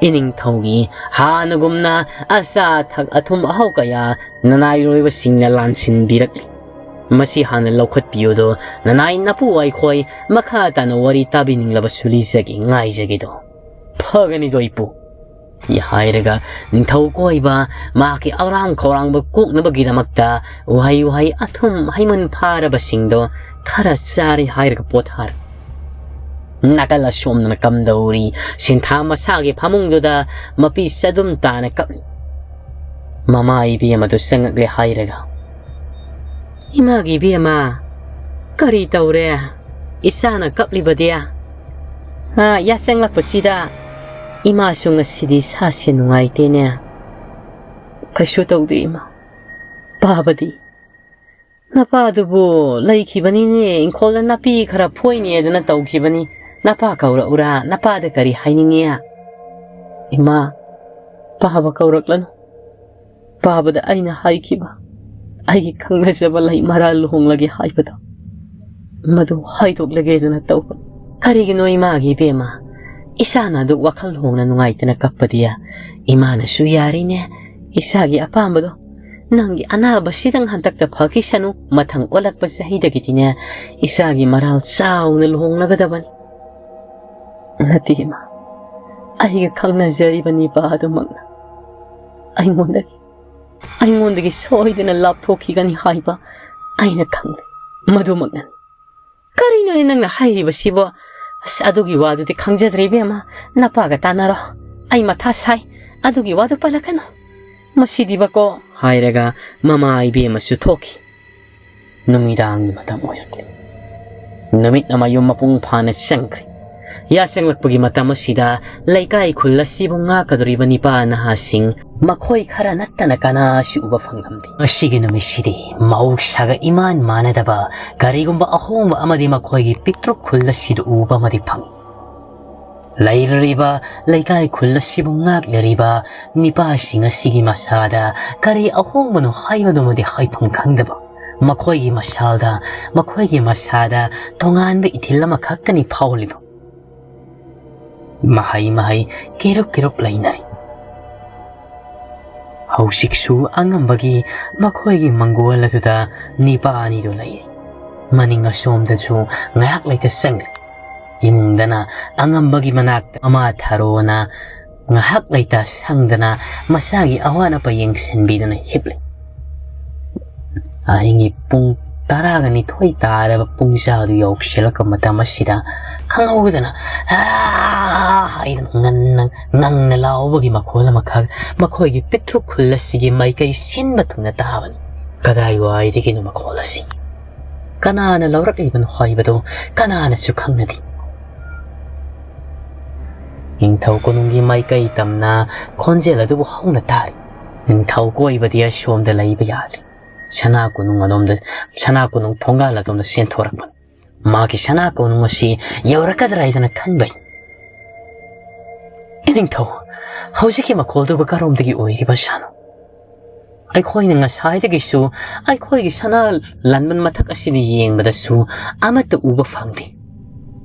ꯏꯅꯤꯡꯊꯧꯒꯤ ꯍꯥꯟꯅꯒꯨꯝꯅ ꯑꯆꯥ ꯑꯊꯛ ꯑꯊꯨꯝ ꯑꯍꯥꯎ ꯀꯌꯥ ꯅꯅꯥꯏꯔꯣꯏꯕꯁꯤꯡꯅ ꯂꯥꯟꯁꯤꯟꯕꯤꯔꯛꯂꯤ꯫ ꯃꯁꯤ ꯍꯥꯟꯅ ꯂꯧꯈꯠꯄꯤꯌꯨꯗꯣ, ꯅꯅꯥꯏ ꯅꯄꯨ ꯑꯩꯈꯣꯏ ꯃꯈꯥ ꯇꯥꯅ ꯋꯥꯔꯤ ꯇꯥꯕꯤꯅꯤꯡꯂꯕꯁꯨ ꯂꯤꯖꯒꯦ, ꯉꯥꯏꯖꯒꯦꯗꯣ꯫ ꯐꯒꯅꯤꯗꯣ ꯏꯄꯨ꯫ ꯍꯥꯏꯔꯒ ꯅꯤꯡꯊꯧ ꯀꯣꯏꯕ ꯃꯍꯥꯛꯀꯤ ꯑꯔꯥꯡ ꯈꯧꯔꯥꯡꯕ ꯀꯣꯛꯅꯕꯒꯤꯗꯃꯛꯇ ꯎꯍꯩ ꯋꯥꯍꯩ ꯑꯊꯨꯝ ꯍꯩꯃꯟ ꯐꯥꯔꯕꯁꯤꯡꯗꯣ ꯈꯔ ꯆꯥꯔꯦ ꯍꯥꯏꯔꯒ ꯄꯣꯊꯥꯔꯦ꯫ ꯅꯥꯀꯜ ꯑꯁꯣꯝꯗꯅ ꯀꯝꯗꯧꯔꯤ, ꯁꯤꯟꯊꯥ ꯃꯁꯥꯒꯤ ꯐꯃꯨꯡꯗꯨꯗ ꯃꯄꯤ ꯆꯗꯨꯝ ꯇꯥꯅ ꯀꯞꯂꯤ꯫ ꯃꯃꯥ ꯏꯕꯦꯝ ꯑꯗꯨ ꯆꯪꯉꯛꯂꯦ ꯍꯥꯏꯔꯒ, "ꯏꯃꯥꯒꯤ ꯏꯕꯦꯝꯃ, ꯀꯔꯤ ꯇꯧꯔꯦ? ꯏꯆꯥꯅ ꯀꯞꯂꯤꯕꯗꯤ?" "ꯑꯥ, ꯌꯥꯆꯪꯂꯛꯄꯁꯤꯗ ꯏꯃꯥꯁꯨ ꯉꯁꯤꯗꯤ ꯁꯥꯁꯦ ꯅꯨꯡꯉꯥꯏꯇꯦꯅꯦ꯫" "ꯀꯩꯁꯨ ꯇꯧꯗꯦ ꯏꯃꯥ꯫ ꯄꯥꯕꯗꯤ?" "ꯅꯄꯥꯗꯨꯕꯨ ꯂꯩꯈꯤꯕꯅꯤꯅꯦ, ꯏꯪꯈꯣꯜꯗ ꯅꯥꯄꯤ ꯈꯔ ꯐꯣꯏꯅꯦꯗꯅ ꯇꯧꯈꯤꯕꯅꯤ꯫ ꯅꯄꯥ ꯀꯧꯔꯛꯎꯔꯥ? ꯅꯄꯥꯗ ꯀꯔꯤ ꯍꯥꯏꯅꯤꯡꯉꯤ?" "ꯏꯃꯥ, ꯄꯥꯕ ꯀꯧꯔꯛꯂꯅꯨ꯫ ꯄꯥꯕꯗ ꯑꯩꯅ ꯍꯥꯏꯈꯤꯕ, ꯑꯩꯒꯤ ꯈꯪꯅꯖꯕ ꯂꯩꯃꯔꯥ ꯂꯨꯍꯣꯡꯂꯒꯦ ꯍꯥꯏꯕꯗꯣ, ꯃꯗꯨ ꯍꯥꯏꯗꯣꯛꯂꯒꯦꯗꯅ ꯇꯧꯕꯅꯤ꯫" "ꯀꯔꯤꯒꯤꯅꯣ ꯏꯃꯥꯒꯤ ꯏꯕꯦꯝꯃ? ꯏꯆꯥꯅ ꯑꯗꯨꯛ ꯋꯥꯈꯜ ꯍꯣꯡꯅ ꯅꯨꯡꯉꯥꯏꯇꯅ ꯀꯞꯄꯗꯤ?" "ꯏꯃꯥꯅꯁꯨ ꯌꯥꯔꯤꯅꯦ, ꯏꯆꯥꯒꯤ ꯑꯄꯥꯝꯕꯗꯣ ꯅꯪꯒꯤ ꯑꯅꯥꯕꯁꯤꯗꯪ ꯍꯟꯗꯛꯇ ꯐꯈꯤꯁꯅꯨ, ꯃꯊꯪ ꯑꯣꯜꯂꯛꯄ ꯆꯍꯤꯗꯒꯤꯗꯤꯅꯦ ꯏꯆꯥꯒꯤ ꯃꯔꯥꯜ ꯆꯥꯎꯅ ꯂꯨꯍꯣꯡꯂꯒꯗꯕꯅꯤ꯫ ꯅꯠꯇꯦ ꯏꯃꯥ, ꯑꯩꯒ ꯈꯪꯅꯖꯔꯤꯕ ꯅꯤꯄꯥ ꯑꯗꯨꯃꯛꯅ ꯑꯩꯉꯣꯟꯗꯒꯤ ꯑꯩꯉꯣꯟꯗꯒꯤ ꯁꯣꯏꯗꯅ ꯂꯥꯞꯊꯣꯛꯈꯤꯒꯅꯤ ꯍꯥꯏꯕ ꯑꯩꯅ ꯈꯪꯂꯦ꯫ ꯃꯗꯨꯃꯛꯅꯅꯤ꯫ "ꯀꯔꯤꯅꯣꯅꯦ ꯅꯪꯅ ꯍꯥꯏꯔꯤꯕꯁꯤꯕꯣ? ꯑꯁ, ꯑꯗꯨꯒꯤ ꯋꯥꯗꯨꯗꯤ ꯈꯪꯖꯗ꯭ꯔꯦ ꯏꯕꯦꯝꯃ꯫ ꯅꯄꯥꯒ ꯇꯥꯟꯅꯔꯣ꯫ ꯑꯩ ꯃꯊꯥ ꯁꯥꯏ꯫ ꯑꯗꯨꯒꯤ ꯋꯥꯗꯨ ꯄꯜꯂꯛꯀꯅꯨ꯫ ꯃꯁꯤꯗꯤꯕꯀꯣ", ꯍꯥꯏꯔꯒ ꯃꯃꯥ ꯏꯕꯦꯝꯃꯁꯨ ꯊꯣꯛꯈꯤ꯫ ꯅꯨꯃꯤꯗꯥꯡꯒꯤ ꯃꯇꯝ ꯑꯣꯏꯔꯛꯂꯦ꯫ ꯅꯨꯃꯤꯠꯅ ꯃꯌꯨꯝ ꯃꯄꯨꯡ ꯐꯥꯅ ꯆꯪꯈ꯭ꯔꯦ꯫ ꯌꯥꯆꯪꯂꯛꯄꯒꯤ ꯃꯇꯝ ꯑꯁꯤꯗ ꯂꯩꯀꯥꯏ ꯈꯨꯜ ꯑꯁꯤꯕꯨ ꯉꯥꯛꯀꯗꯧꯔꯤꯕ ꯅꯤꯄꯥ ꯅꯍꯥꯁꯤꯡ ꯃꯈꯣꯏ ꯈꯔ ꯅꯠꯇꯅ ꯀꯅꯥꯁꯨ ꯎꯕ ꯐꯪꯂꯝꯗꯦ꯫ ꯉꯁꯤꯒꯤ ꯅꯨꯃꯤꯠꯁꯤꯗꯤ ꯃꯍꯧꯁꯥꯒ ꯏꯃꯥꯟ ꯃꯥꯟꯅꯗꯕ ꯀꯔꯤꯒꯨꯝꯕ ꯑꯍꯣꯡꯕ ꯑꯃꯗꯤ ꯃꯈꯣꯏꯒꯤ ꯄꯤꯛꯇ꯭ꯔꯨ ꯈꯨꯜ ꯑꯁꯤꯗ ꯎꯕ ꯑꯃꯗꯤ ꯐꯪꯏ꯫ ꯂꯩꯔꯤꯕ ꯂꯩꯀꯥꯏ ꯈꯨꯜ ꯑꯁꯤꯕꯨ ꯉꯥꯛꯂꯤꯕ ꯅꯤꯄꯥꯁꯤꯡ ꯑꯁꯤꯒꯤ ꯃꯁꯥꯗ ꯀꯔꯤ ꯑꯍꯣꯡꯕꯅꯣ ꯍꯥꯏꯕꯗꯨꯃꯗꯤ ꯍꯥꯏꯐꯝ ꯈꯪꯗꯕ, ꯃꯈꯣꯏꯒꯤ ꯃꯁꯥꯗ, ꯃꯈꯣꯏꯒꯤ ꯃꯁꯥꯗ ꯇꯣꯉꯥꯟꯕ ꯏꯊꯤꯜ ꯑꯃꯈꯛꯇꯅꯤ ꯐꯥꯎꯍꯜꯂꯤꯕ꯫ ꯃꯍꯩ ꯃꯍꯩ ꯀꯦꯔꯨꯞ ꯀꯦꯔꯨꯞ ꯂꯩꯅꯔꯤ꯫ ꯍꯧꯖꯤꯛꯁꯨ ꯑꯉꯝꯕꯒꯤ ꯃꯈꯣꯏꯒꯤ ꯃꯪꯒꯣꯜ ꯑꯗꯨꯗ ꯅꯤꯄꯥ ꯑꯅꯤꯗꯨ ꯂꯩꯔꯤ꯫ ꯃꯅꯤꯡ ꯑꯁꯣꯝꯗꯁꯨ ꯉꯥꯏꯍꯥꯛ ꯂꯩꯇ ꯆꯪꯂꯤ꯫ ꯏꯃꯨꯡꯗꯅ ꯑꯉꯝꯕꯒꯤ ꯃꯅꯥꯛꯇ ꯃꯃꯥ ꯊꯔꯣꯅ ꯉꯥꯏꯍꯥꯛ ꯂꯩꯇ ꯁꯪꯗꯅ ꯃꯆꯥꯒꯤ ꯑꯋꯥꯠ ꯑꯄ ꯌꯦꯡꯁꯤꯟꯕꯤꯗꯨꯅ ꯍꯤꯞꯂꯤ꯫ ꯑꯍꯤꯡꯒꯤ ꯄꯨꯡ ꯇꯔꯥꯒ ꯅꯤꯊꯣꯏ ꯇꯥꯔꯕ ꯄꯨꯡꯖꯥꯗꯨ ꯌꯧꯁꯤꯜꯂꯛꯄ ꯃꯇꯝ ꯑꯁꯤꯗ ꯈꯪꯍꯧꯗꯅ "ꯑꯥ" ꯍꯥꯏꯗꯨꯅ ꯉꯟꯅ ꯉꯪꯅ ꯂꯥꯎꯕꯒꯤ ꯃꯈꯣꯜ ꯑꯃꯈꯛ ꯃꯈꯣꯏꯒꯤ ꯄꯤꯛꯇ꯭ꯔꯨ ꯈꯨꯜ ꯑꯁꯤꯒꯤ ꯃꯥꯏꯀꯩ ꯁꯤꯟꯕ ꯊꯨꯡꯅ ꯇꯥꯕꯅꯤ꯫ ꯀꯗꯥꯏꯋꯥꯏꯗꯒꯤꯅꯣ ꯃꯈꯣꯜ ꯑꯁꯤ? ꯀꯅꯥꯅ ꯂꯧꯔꯛꯂꯤꯕꯅꯣ ꯍꯥꯏꯕꯗꯨ ꯀꯅꯥꯅꯁꯨ ꯈꯪꯅꯗꯦ꯫ ꯅꯤꯡꯊꯧ ꯀꯣꯅꯨꯡꯒꯤ ꯃꯥꯏꯀꯩ ꯇꯝꯅ ꯈꯣꯟꯖꯦꯜ ꯑꯗꯨꯕꯨ ꯍꯧꯅ ꯇꯥꯔꯤ꯫ ꯅꯤꯡꯊꯧ ꯀꯣꯏꯕꯗꯤ ꯑꯁꯣꯝꯗ ꯂꯩꯕ ꯌꯥꯗ꯭ꯔꯤ꯫ ꯁꯅꯥ ꯀꯣꯅꯨꯡ ꯑꯗꯣꯝꯗ, ꯁꯅꯥ ꯀꯣꯅꯨꯡ ꯊꯣꯡꯒꯥꯜ ꯑꯗꯣꯝꯗ ꯆꯦꯟꯊꯣꯔꯛꯄꯅꯤ꯫ ꯃꯥꯒꯤ ꯁꯅꯥ ꯀꯣꯅꯨꯡ ꯑꯁꯤ ꯌꯧꯔꯛꯀꯗ꯭ꯔꯥ ꯍꯥꯏꯗꯅ ꯈꯟꯕꯩ꯫ "ꯏꯅꯤꯡꯊꯧ, ꯍꯧꯖꯤꯛꯀꯤ ꯃꯈꯣꯜꯗꯨꯕꯨ ꯀꯔꯣꯝꯗꯒꯤ ꯑꯣꯏꯔꯤꯕ ꯁꯥꯅꯣ? ꯑꯩꯈꯣꯏꯅ ꯉꯁꯥꯏꯗꯒꯤꯁꯨ ꯑꯩꯈꯣꯏꯒꯤ ꯁꯅꯥ ꯂꯥꯟꯕꯟ ꯃꯊꯛ ꯑꯁꯤꯗ ꯌꯦꯡꯕꯗꯁꯨ ꯑꯃꯠꯇ ꯎꯕ ꯐꯪꯗꯦ꯫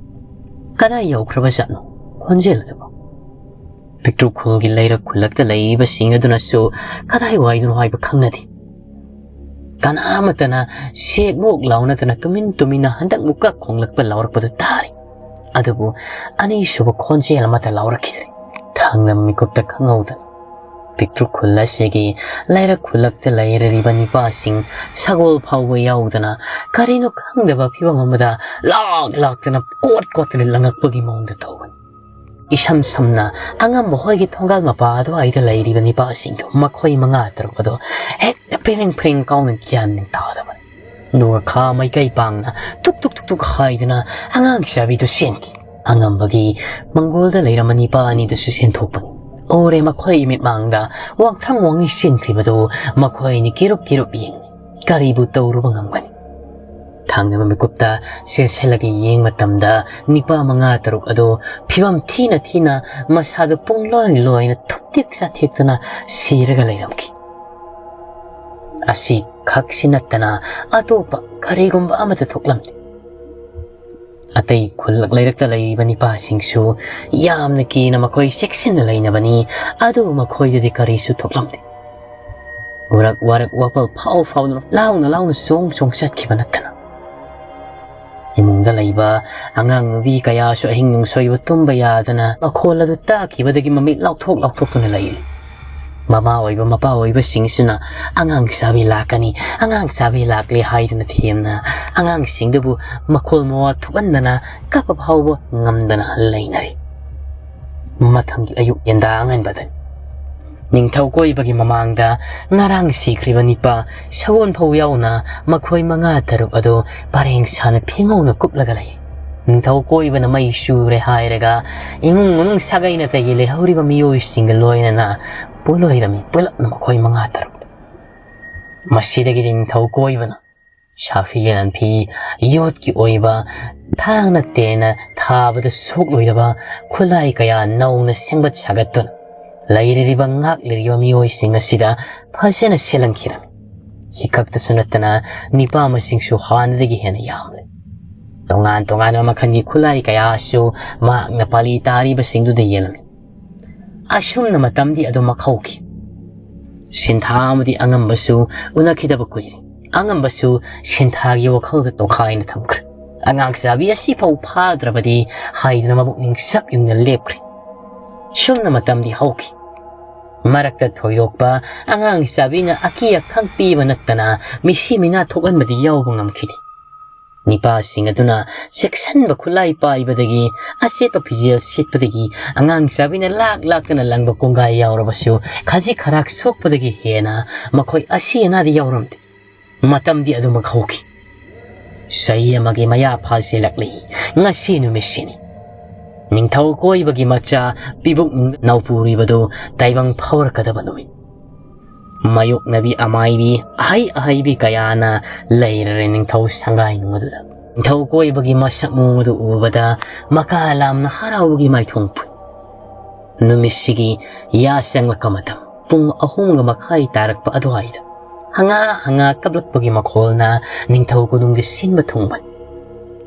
ꯀꯗꯥꯏ ꯌꯧꯈ꯭ꯔꯕ ꯖꯥꯠꯅꯣ ꯈꯣꯟꯖꯦꯜ ꯑꯗꯨꯕꯨ?" ꯄꯤꯛꯇ꯭ꯔꯨ ꯈꯨꯜꯒꯤ ꯂꯩꯔꯛ ꯈꯨꯜꯂꯛꯇ ꯂꯩꯔꯤꯕꯁꯤꯡ ꯑꯗꯨꯅꯁꯨ ꯀꯗꯥꯏ ꯋꯥꯏꯗꯅꯣ ꯍꯥꯏꯕ ꯈꯪꯅꯗꯦ꯫ ꯀꯅꯥꯃꯠꯇꯅ ꯁꯦꯛ ꯃꯣꯛ ꯂꯥꯎꯅꯗꯅ ꯇꯨꯃꯤꯟ ꯇꯨꯃꯤꯟꯅ ꯍꯟꯗꯛ ꯃꯨꯛꯀ ꯈꯣꯡꯂꯛꯄ ꯂꯥꯎꯔꯛꯄꯗꯨ ꯇꯥꯔꯤ꯫ ꯑꯗꯨꯕꯨ ꯑꯅꯤꯁꯨꯕ ꯈꯣꯟꯖꯦꯜ ꯑꯃꯠꯇ ꯂꯥꯎꯔꯛꯈꯤꯗ꯭ꯔꯦ꯫ ꯊꯥꯡꯗꯕ ꯃꯤꯀꯨꯞꯇ ꯈꯪꯍꯧꯗꯅ ꯄꯤꯛꯇ꯭ꯔꯨ ꯈꯨꯜ ꯑꯁꯤꯒꯤ ꯂꯩꯔꯛ ꯈꯨꯜꯂꯛꯇ ꯂꯩꯔꯤꯕ ꯅꯤꯄꯥꯁꯤꯡ ꯁꯒꯣꯜ ꯐꯥꯎꯕ ꯌꯥꯎꯗꯅ ꯀꯔꯤꯅꯣ ꯈꯪꯗꯕ ꯐꯤꯕꯝ ꯑꯃꯗ ꯂꯥꯛ ꯂꯥꯛꯇꯅ ꯀꯣꯠ ꯀꯣꯠꯇꯅ ꯂꯪꯉꯛꯄꯒꯤ ꯃꯑꯣꯡꯗ ꯇꯧꯕꯅꯤ꯫ ꯏꯁꯝ ꯁꯝꯅ ꯑꯉꯝꯕ ꯍꯣꯏꯒꯤ ꯊꯣꯡꯒꯥꯜ ꯃꯄꯥ ꯑꯗꯨꯋꯥꯏꯗ ꯂꯩꯔꯤꯕ ꯅꯤꯄꯥꯁꯤꯡꯗꯣ ꯃꯈꯣꯏ ꯃꯉꯥ ꯇꯔꯨꯛ ꯑꯗꯣ ꯍꯦꯛꯇ ꯐ꯭ꯔꯤꯡ ꯐ꯭ꯔꯤꯡ ꯀꯥꯎꯅ ꯒ꯭ꯌꯥꯟ ꯃꯦꯟ ꯇꯥꯗꯕꯅꯤ꯫ ꯑꯗꯨꯒ ꯈꯥ ꯃꯥꯏꯀꯩ ꯄꯥꯡꯅ ꯇꯨꯛ ꯇꯨꯛ ꯇꯨꯛ ꯇꯨꯛ ꯍꯥꯏꯗꯨꯅ ꯑꯉꯥꯡ ꯆꯥꯕꯤꯗꯨ ꯆꯦꯟꯈꯤ꯫ ꯑꯉꯝꯕꯒꯤ ꯃꯪꯒꯣꯜꯗ ꯂꯩꯔꯝꯕ ꯅꯤꯄꯥ ꯑꯅꯤꯗꯨꯁꯨ ꯆꯦꯟꯊꯣꯛꯄꯅꯤ꯫ ꯎꯔꯦ ꯃꯈꯣꯏ ꯃꯤꯠꯃꯥꯡꯗ ꯋꯥꯡꯊ꯭ꯔꯪ ꯋꯥꯡꯉꯤ ꯆꯦꯟꯈ꯭ꯔꯤꯕꯗꯨ꯫ ꯃꯈꯣꯏ ꯑꯅꯤ ꯀꯤꯔꯨꯞ ꯀꯤꯔꯨꯞ ꯌꯦꯡꯉꯤ꯫ ꯀꯔꯤꯕꯨ ꯇꯧꯔꯨꯕ ꯉꯝꯒꯅꯤ? ꯊꯥꯡꯗꯕ ꯃꯤꯀꯨꯞꯇ ꯆꯦꯟꯁꯤꯜꯂꯒ ꯌꯦꯡ ꯃꯇꯝꯗ ꯅꯤꯄꯥ ꯃꯉꯥ ꯇꯔꯨꯛ ꯑꯗꯨ ꯐꯤꯕꯝ ꯊꯤꯅ ꯊꯤꯅ ꯃꯁꯥꯗꯨ ꯄꯨꯡꯂꯣꯏ ꯂꯣꯏꯅ ꯊꯨꯞꯇꯦꯛ ꯆꯥꯊꯦꯛꯇꯅ ꯁꯤꯔꯒ ꯂꯩꯔꯝꯈꯤ꯫ ꯑꯁꯤ ꯈꯛꯁꯤ ꯅꯠꯇꯅ ꯑꯇꯣꯞꯄ ꯀꯔꯤꯒꯨꯝꯕ ꯑꯃꯠꯇ ꯊꯣꯛꯂꯝꯗꯦ꯫ ꯑꯇꯩ ꯈꯨꯜꯂꯛ ꯂꯩꯔꯛꯇ ꯂꯩꯔꯤꯕ ꯅꯤꯄꯥꯁꯤꯡꯁꯨ ꯌꯥꯝꯅ ꯀꯤꯅ ꯃꯈꯣꯏ ꯆꯦꯛꯁꯤꯟꯅ ꯂꯩꯅꯕꯅꯤ꯫ ꯑꯗꯨꯕꯨ ꯃꯈꯣꯏꯗꯗꯤ ꯀꯔꯤꯁꯨ ꯊꯣꯛꯂꯝꯗꯦ꯫ ꯎꯔꯛ ꯋꯥꯔꯛ ꯋꯥꯄꯜ ꯐꯥꯎ ꯐꯥꯎꯗꯨꯅ ꯂꯥꯎꯅ ꯂꯥꯎꯅ ꯆꯣꯡ ꯆꯣꯡ ꯆꯠꯈꯤꯕ ꯅꯠꯇꯅ꯫ ꯏꯃꯨꯡꯗ ꯂꯩꯕ ꯑꯉꯥꯡ ꯅꯨꯄꯤ ꯀꯌꯥꯁꯨ ꯑꯍꯤꯡ ꯅꯨꯡꯁꯣꯏꯕ ꯇꯨꯝꯕ ꯌꯥꯗꯅ ꯃꯈꯣꯜ ꯑꯗꯨ ꯇꯥꯈꯤꯕꯗꯒꯤ ꯃꯃꯤꯠ ꯂꯥꯎꯊꯣꯛ ꯂꯥꯎꯊꯣꯛꯇꯨꯅ ꯂꯩꯔꯤ꯫ ꯃꯃꯥ ꯑꯣꯏꯕ ꯃꯄꯥ ꯑꯣꯏꯕꯁꯤꯡꯁꯤꯅ "ꯑꯉꯥꯡ ꯆꯥꯕꯤ ꯂꯥꯛꯀꯅꯤ, ꯑꯉꯥꯡ ꯆꯥꯕꯤ ꯂꯥꯛꯂꯦ" ꯍꯥꯏꯗꯨꯅ ꯊꯦꯝꯅ ꯑꯉꯥꯡꯁꯤꯡꯗꯨꯕꯨ ꯃꯈꯣꯜ ꯃꯋꯥ ꯊꯣꯛꯍꯟꯗꯅ ꯀꯞꯄ ꯐꯥꯎꯕ ꯉꯝꯗꯅ ꯂꯩꯅꯔꯤ꯫ ꯃꯊꯪꯒꯤ ꯑꯌꯨꯛ ꯌꯦꯟꯗꯥ ꯑꯉꯟꯕꯗꯅꯤ꯫ ꯅꯤꯡꯊꯧ ꯀꯣꯏꯕꯒꯤ ꯃꯃꯥꯡꯗ ꯉꯔꯥꯡ ꯁꯤꯈ꯭ꯔꯤꯕ ꯅꯤꯄꯥ ꯁꯒꯣꯜ ꯐꯧ ꯌꯥꯎꯅ ꯃꯈꯣꯏ ꯃꯉꯥ ꯇꯔꯨꯛ ꯑꯗꯨ ꯄꯔꯦꯡ ꯁꯥꯅ ꯐꯤꯉꯧꯅ ꯀꯨꯞꯂꯒ ꯂꯩ꯫ ꯅꯤꯡꯊꯧ ꯀꯣꯏꯕꯅ ꯃꯩ ꯆꯨꯔꯦ ꯍꯥꯏꯔꯒ ꯏꯃꯨꯡ ꯃꯅꯨꯡ ꯁꯥꯒꯩ ꯅꯥꯇꯩꯒꯤ ꯂꯩꯍꯧꯔꯤꯕ ꯃꯤꯑꯣꯏꯁꯤꯡꯒ ꯂꯣꯏꯅꯅ ꯄꯣꯂꯣꯏꯔꯝꯃꯤ ꯄꯨꯂꯞꯅ ꯃꯈꯣꯏ ꯃꯉꯥ ꯇꯔꯨꯛꯇꯨ꯫ ꯃꯁꯤꯗꯒꯤꯗꯤ ꯅꯤꯡꯊꯧ ꯀꯣꯏꯕꯅ ꯁꯥꯐꯤ ꯂꯥꯟꯐꯤ ꯌꯣꯠꯀꯤ ꯑꯣꯏꯕ ꯊꯥꯡꯅ ꯇꯦꯟꯅ ꯊꯥꯕꯗ ꯁꯣꯛꯂꯣꯏꯗꯕ ꯈꯨꯠꯂꯥꯏ ꯀꯌꯥ ꯅꯧꯅ ꯁꯦꯝꯒꯠ ꯁꯥꯒꯠꯇꯨꯅ ꯂꯩꯔꯤꯕ ꯉꯥꯛꯂꯤꯔꯤꯕ ꯃꯤꯑꯣꯏꯁꯤꯡ ꯑꯁꯤꯗ ꯐꯖꯅ ꯁꯤꯜꯍꯟꯈꯤꯔꯝꯃꯤ꯫ ꯁꯤ ꯈꯛꯇꯁꯨ ꯅꯠꯇꯅ ꯅꯤꯄꯥ ꯃꯁꯤꯡꯁꯨ ꯍꯥꯟꯅꯗꯒꯤ ꯍꯦꯟꯅ ꯌꯥꯝꯂꯦ꯫ ꯇꯣꯉꯥꯟ ꯇꯣꯉꯥꯟꯕ ꯃꯈꯜꯒꯤ ꯈꯨꯠꯂꯥꯏ ꯀꯌꯥꯁꯨ ꯃꯍꯥꯛꯅ ꯄꯥꯂꯤ ꯇꯥꯔꯤꯕꯁꯤꯡꯗꯨꯗ ꯌꯦꯜꯂꯝꯃꯤ꯫ ꯑꯁꯨꯝꯅ ꯃꯇꯝꯗꯤ ꯑꯗꯨꯃꯛ ꯍꯧꯈꯤ꯫ ꯁꯤꯟꯊꯥ ꯑꯃꯗꯤ ꯑꯉꯝꯕꯁꯨ ꯎꯅꯈꯤꯗꯕ ꯀꯨꯏꯔꯦ꯫ ꯑꯉꯝꯕꯁꯨ ꯁꯤꯟꯊꯥꯒꯤ ꯋꯥꯈꯜꯗ ꯇꯣꯈꯥꯏꯅ ꯊꯝꯈ꯭ꯔꯦ꯫ ꯑꯉꯥꯡ ꯆꯥꯕꯤ ꯑꯁꯤꯐꯥꯎ ꯐꯥꯗ꯭ꯔꯕꯗꯤ ꯍꯥꯏꯗꯨꯅ ꯃꯕꯨꯛꯅꯤꯡ ꯁꯞ ꯌꯨꯡꯅ ꯂꯦꯞꯈ꯭ꯔꯦ꯫ ꯁꯨꯝꯅ ꯃꯇꯝꯗꯤ ꯍꯧꯈꯤ꯫ ꯃꯔꯛꯇ ꯊꯣꯏꯗꯣꯛꯄ ꯑꯉꯥꯡ ꯆꯥꯕꯤꯅ ꯑꯀꯤ ꯑꯈꯪ ꯄꯤꯕ ꯅꯠꯇꯅ ꯃꯤꯁꯤ ꯃꯤꯅꯥ ꯊꯣꯛꯍꯟꯕꯗꯤ ꯌꯥꯎꯕ ꯉꯝꯈꯤꯗꯦ꯫ ꯅꯤꯄꯥꯁꯤꯡ ꯑꯗꯨꯅ ꯆꯦꯛꯁꯤꯟꯕ ꯈꯨꯠꯂꯥꯏ ꯄꯥꯏꯕꯗꯒꯤ, ꯑꯆꯦꯠꯄ ꯐꯤꯖꯦꯜ ꯁꯦꯠꯄꯗꯒꯤ, ꯑꯉꯥꯡ ꯆꯥꯕꯤꯅ ꯂꯥꯛ ꯂꯥꯛꯇꯅ ꯂꯪꯕ ꯀꯣꯡꯒꯥꯏ ꯌꯥꯎꯔꯕꯁꯨ ꯈꯖꯤꯛ ꯈꯔꯥꯛ ꯁꯣꯛꯄꯗꯒꯤ ꯍꯦꯟꯅ ꯃꯈꯣꯏ ꯑꯁꯤ ꯑꯅꯥꯗꯤ ꯌꯥꯎꯔꯝꯗꯦ꯫ ꯃꯇꯝꯗꯤ ꯑꯗꯨꯃꯛ ꯍꯧꯈꯤ꯫ ꯆꯍꯤ ꯑꯃꯒꯤ ꯃꯌꯥ ꯐꯥꯖꯤꯜꯂꯛꯂꯤ꯫ ꯉꯁꯤ ꯅꯨꯃꯤꯠꯁꯤꯅꯤ꯫ ꯅꯤꯡꯊꯧ ꯀꯣꯏꯕꯒꯤ ꯃꯆꯥ ꯄꯤꯕꯨꯛ ꯅꯧꯄꯨꯔꯤꯕꯗꯨ ꯇꯥꯏꯕꯪ ꯐꯥꯎꯔꯛꯀꯗꯕ ꯅꯨꯃꯤꯠ꯫ ꯃꯥꯌꯣꯛꯅꯕꯤ ꯑꯃꯥꯏꯕꯤ ꯑꯍꯩ ꯑꯍꯩꯕꯤ ꯀꯌꯥꯅ ꯂꯩꯔꯔꯦ ꯅꯤꯡꯊꯧ ꯁꯪꯒꯥꯏꯅꯨꯡ ꯑꯗꯨꯗ꯫ ꯅꯤꯡꯊꯧ ꯀꯣꯏꯕꯒꯤ ꯃꯁꯛ ꯃꯑꯣꯡ ꯑꯗꯨ ꯎꯕꯗ ꯃꯀꯥ ꯂꯥꯝꯅ ꯍꯔꯥꯎꯕꯒꯤ ꯃꯥꯏꯊꯣꯡ ꯐꯨꯏ꯫ ꯅꯨꯃꯤꯠꯁꯤꯒꯤ ꯌꯥ ꯆꯪꯂꯛꯄ ꯃꯇꯝ ꯄꯨꯡ ꯑꯍꯨꯝꯒ ꯃꯈꯥꯏ ꯇꯥꯔꯛꯄ ꯑꯗꯨꯋꯥꯏꯗ ꯍꯉꯥ ꯍꯉꯥ ꯀꯞꯂꯛꯄꯒꯤ ꯃꯈꯣꯜꯅ ꯅꯤꯡꯊꯧ ꯀꯣꯅꯨꯡꯒꯤ ꯁꯤꯟꯕ ꯊꯨꯡꯕꯅꯤ꯫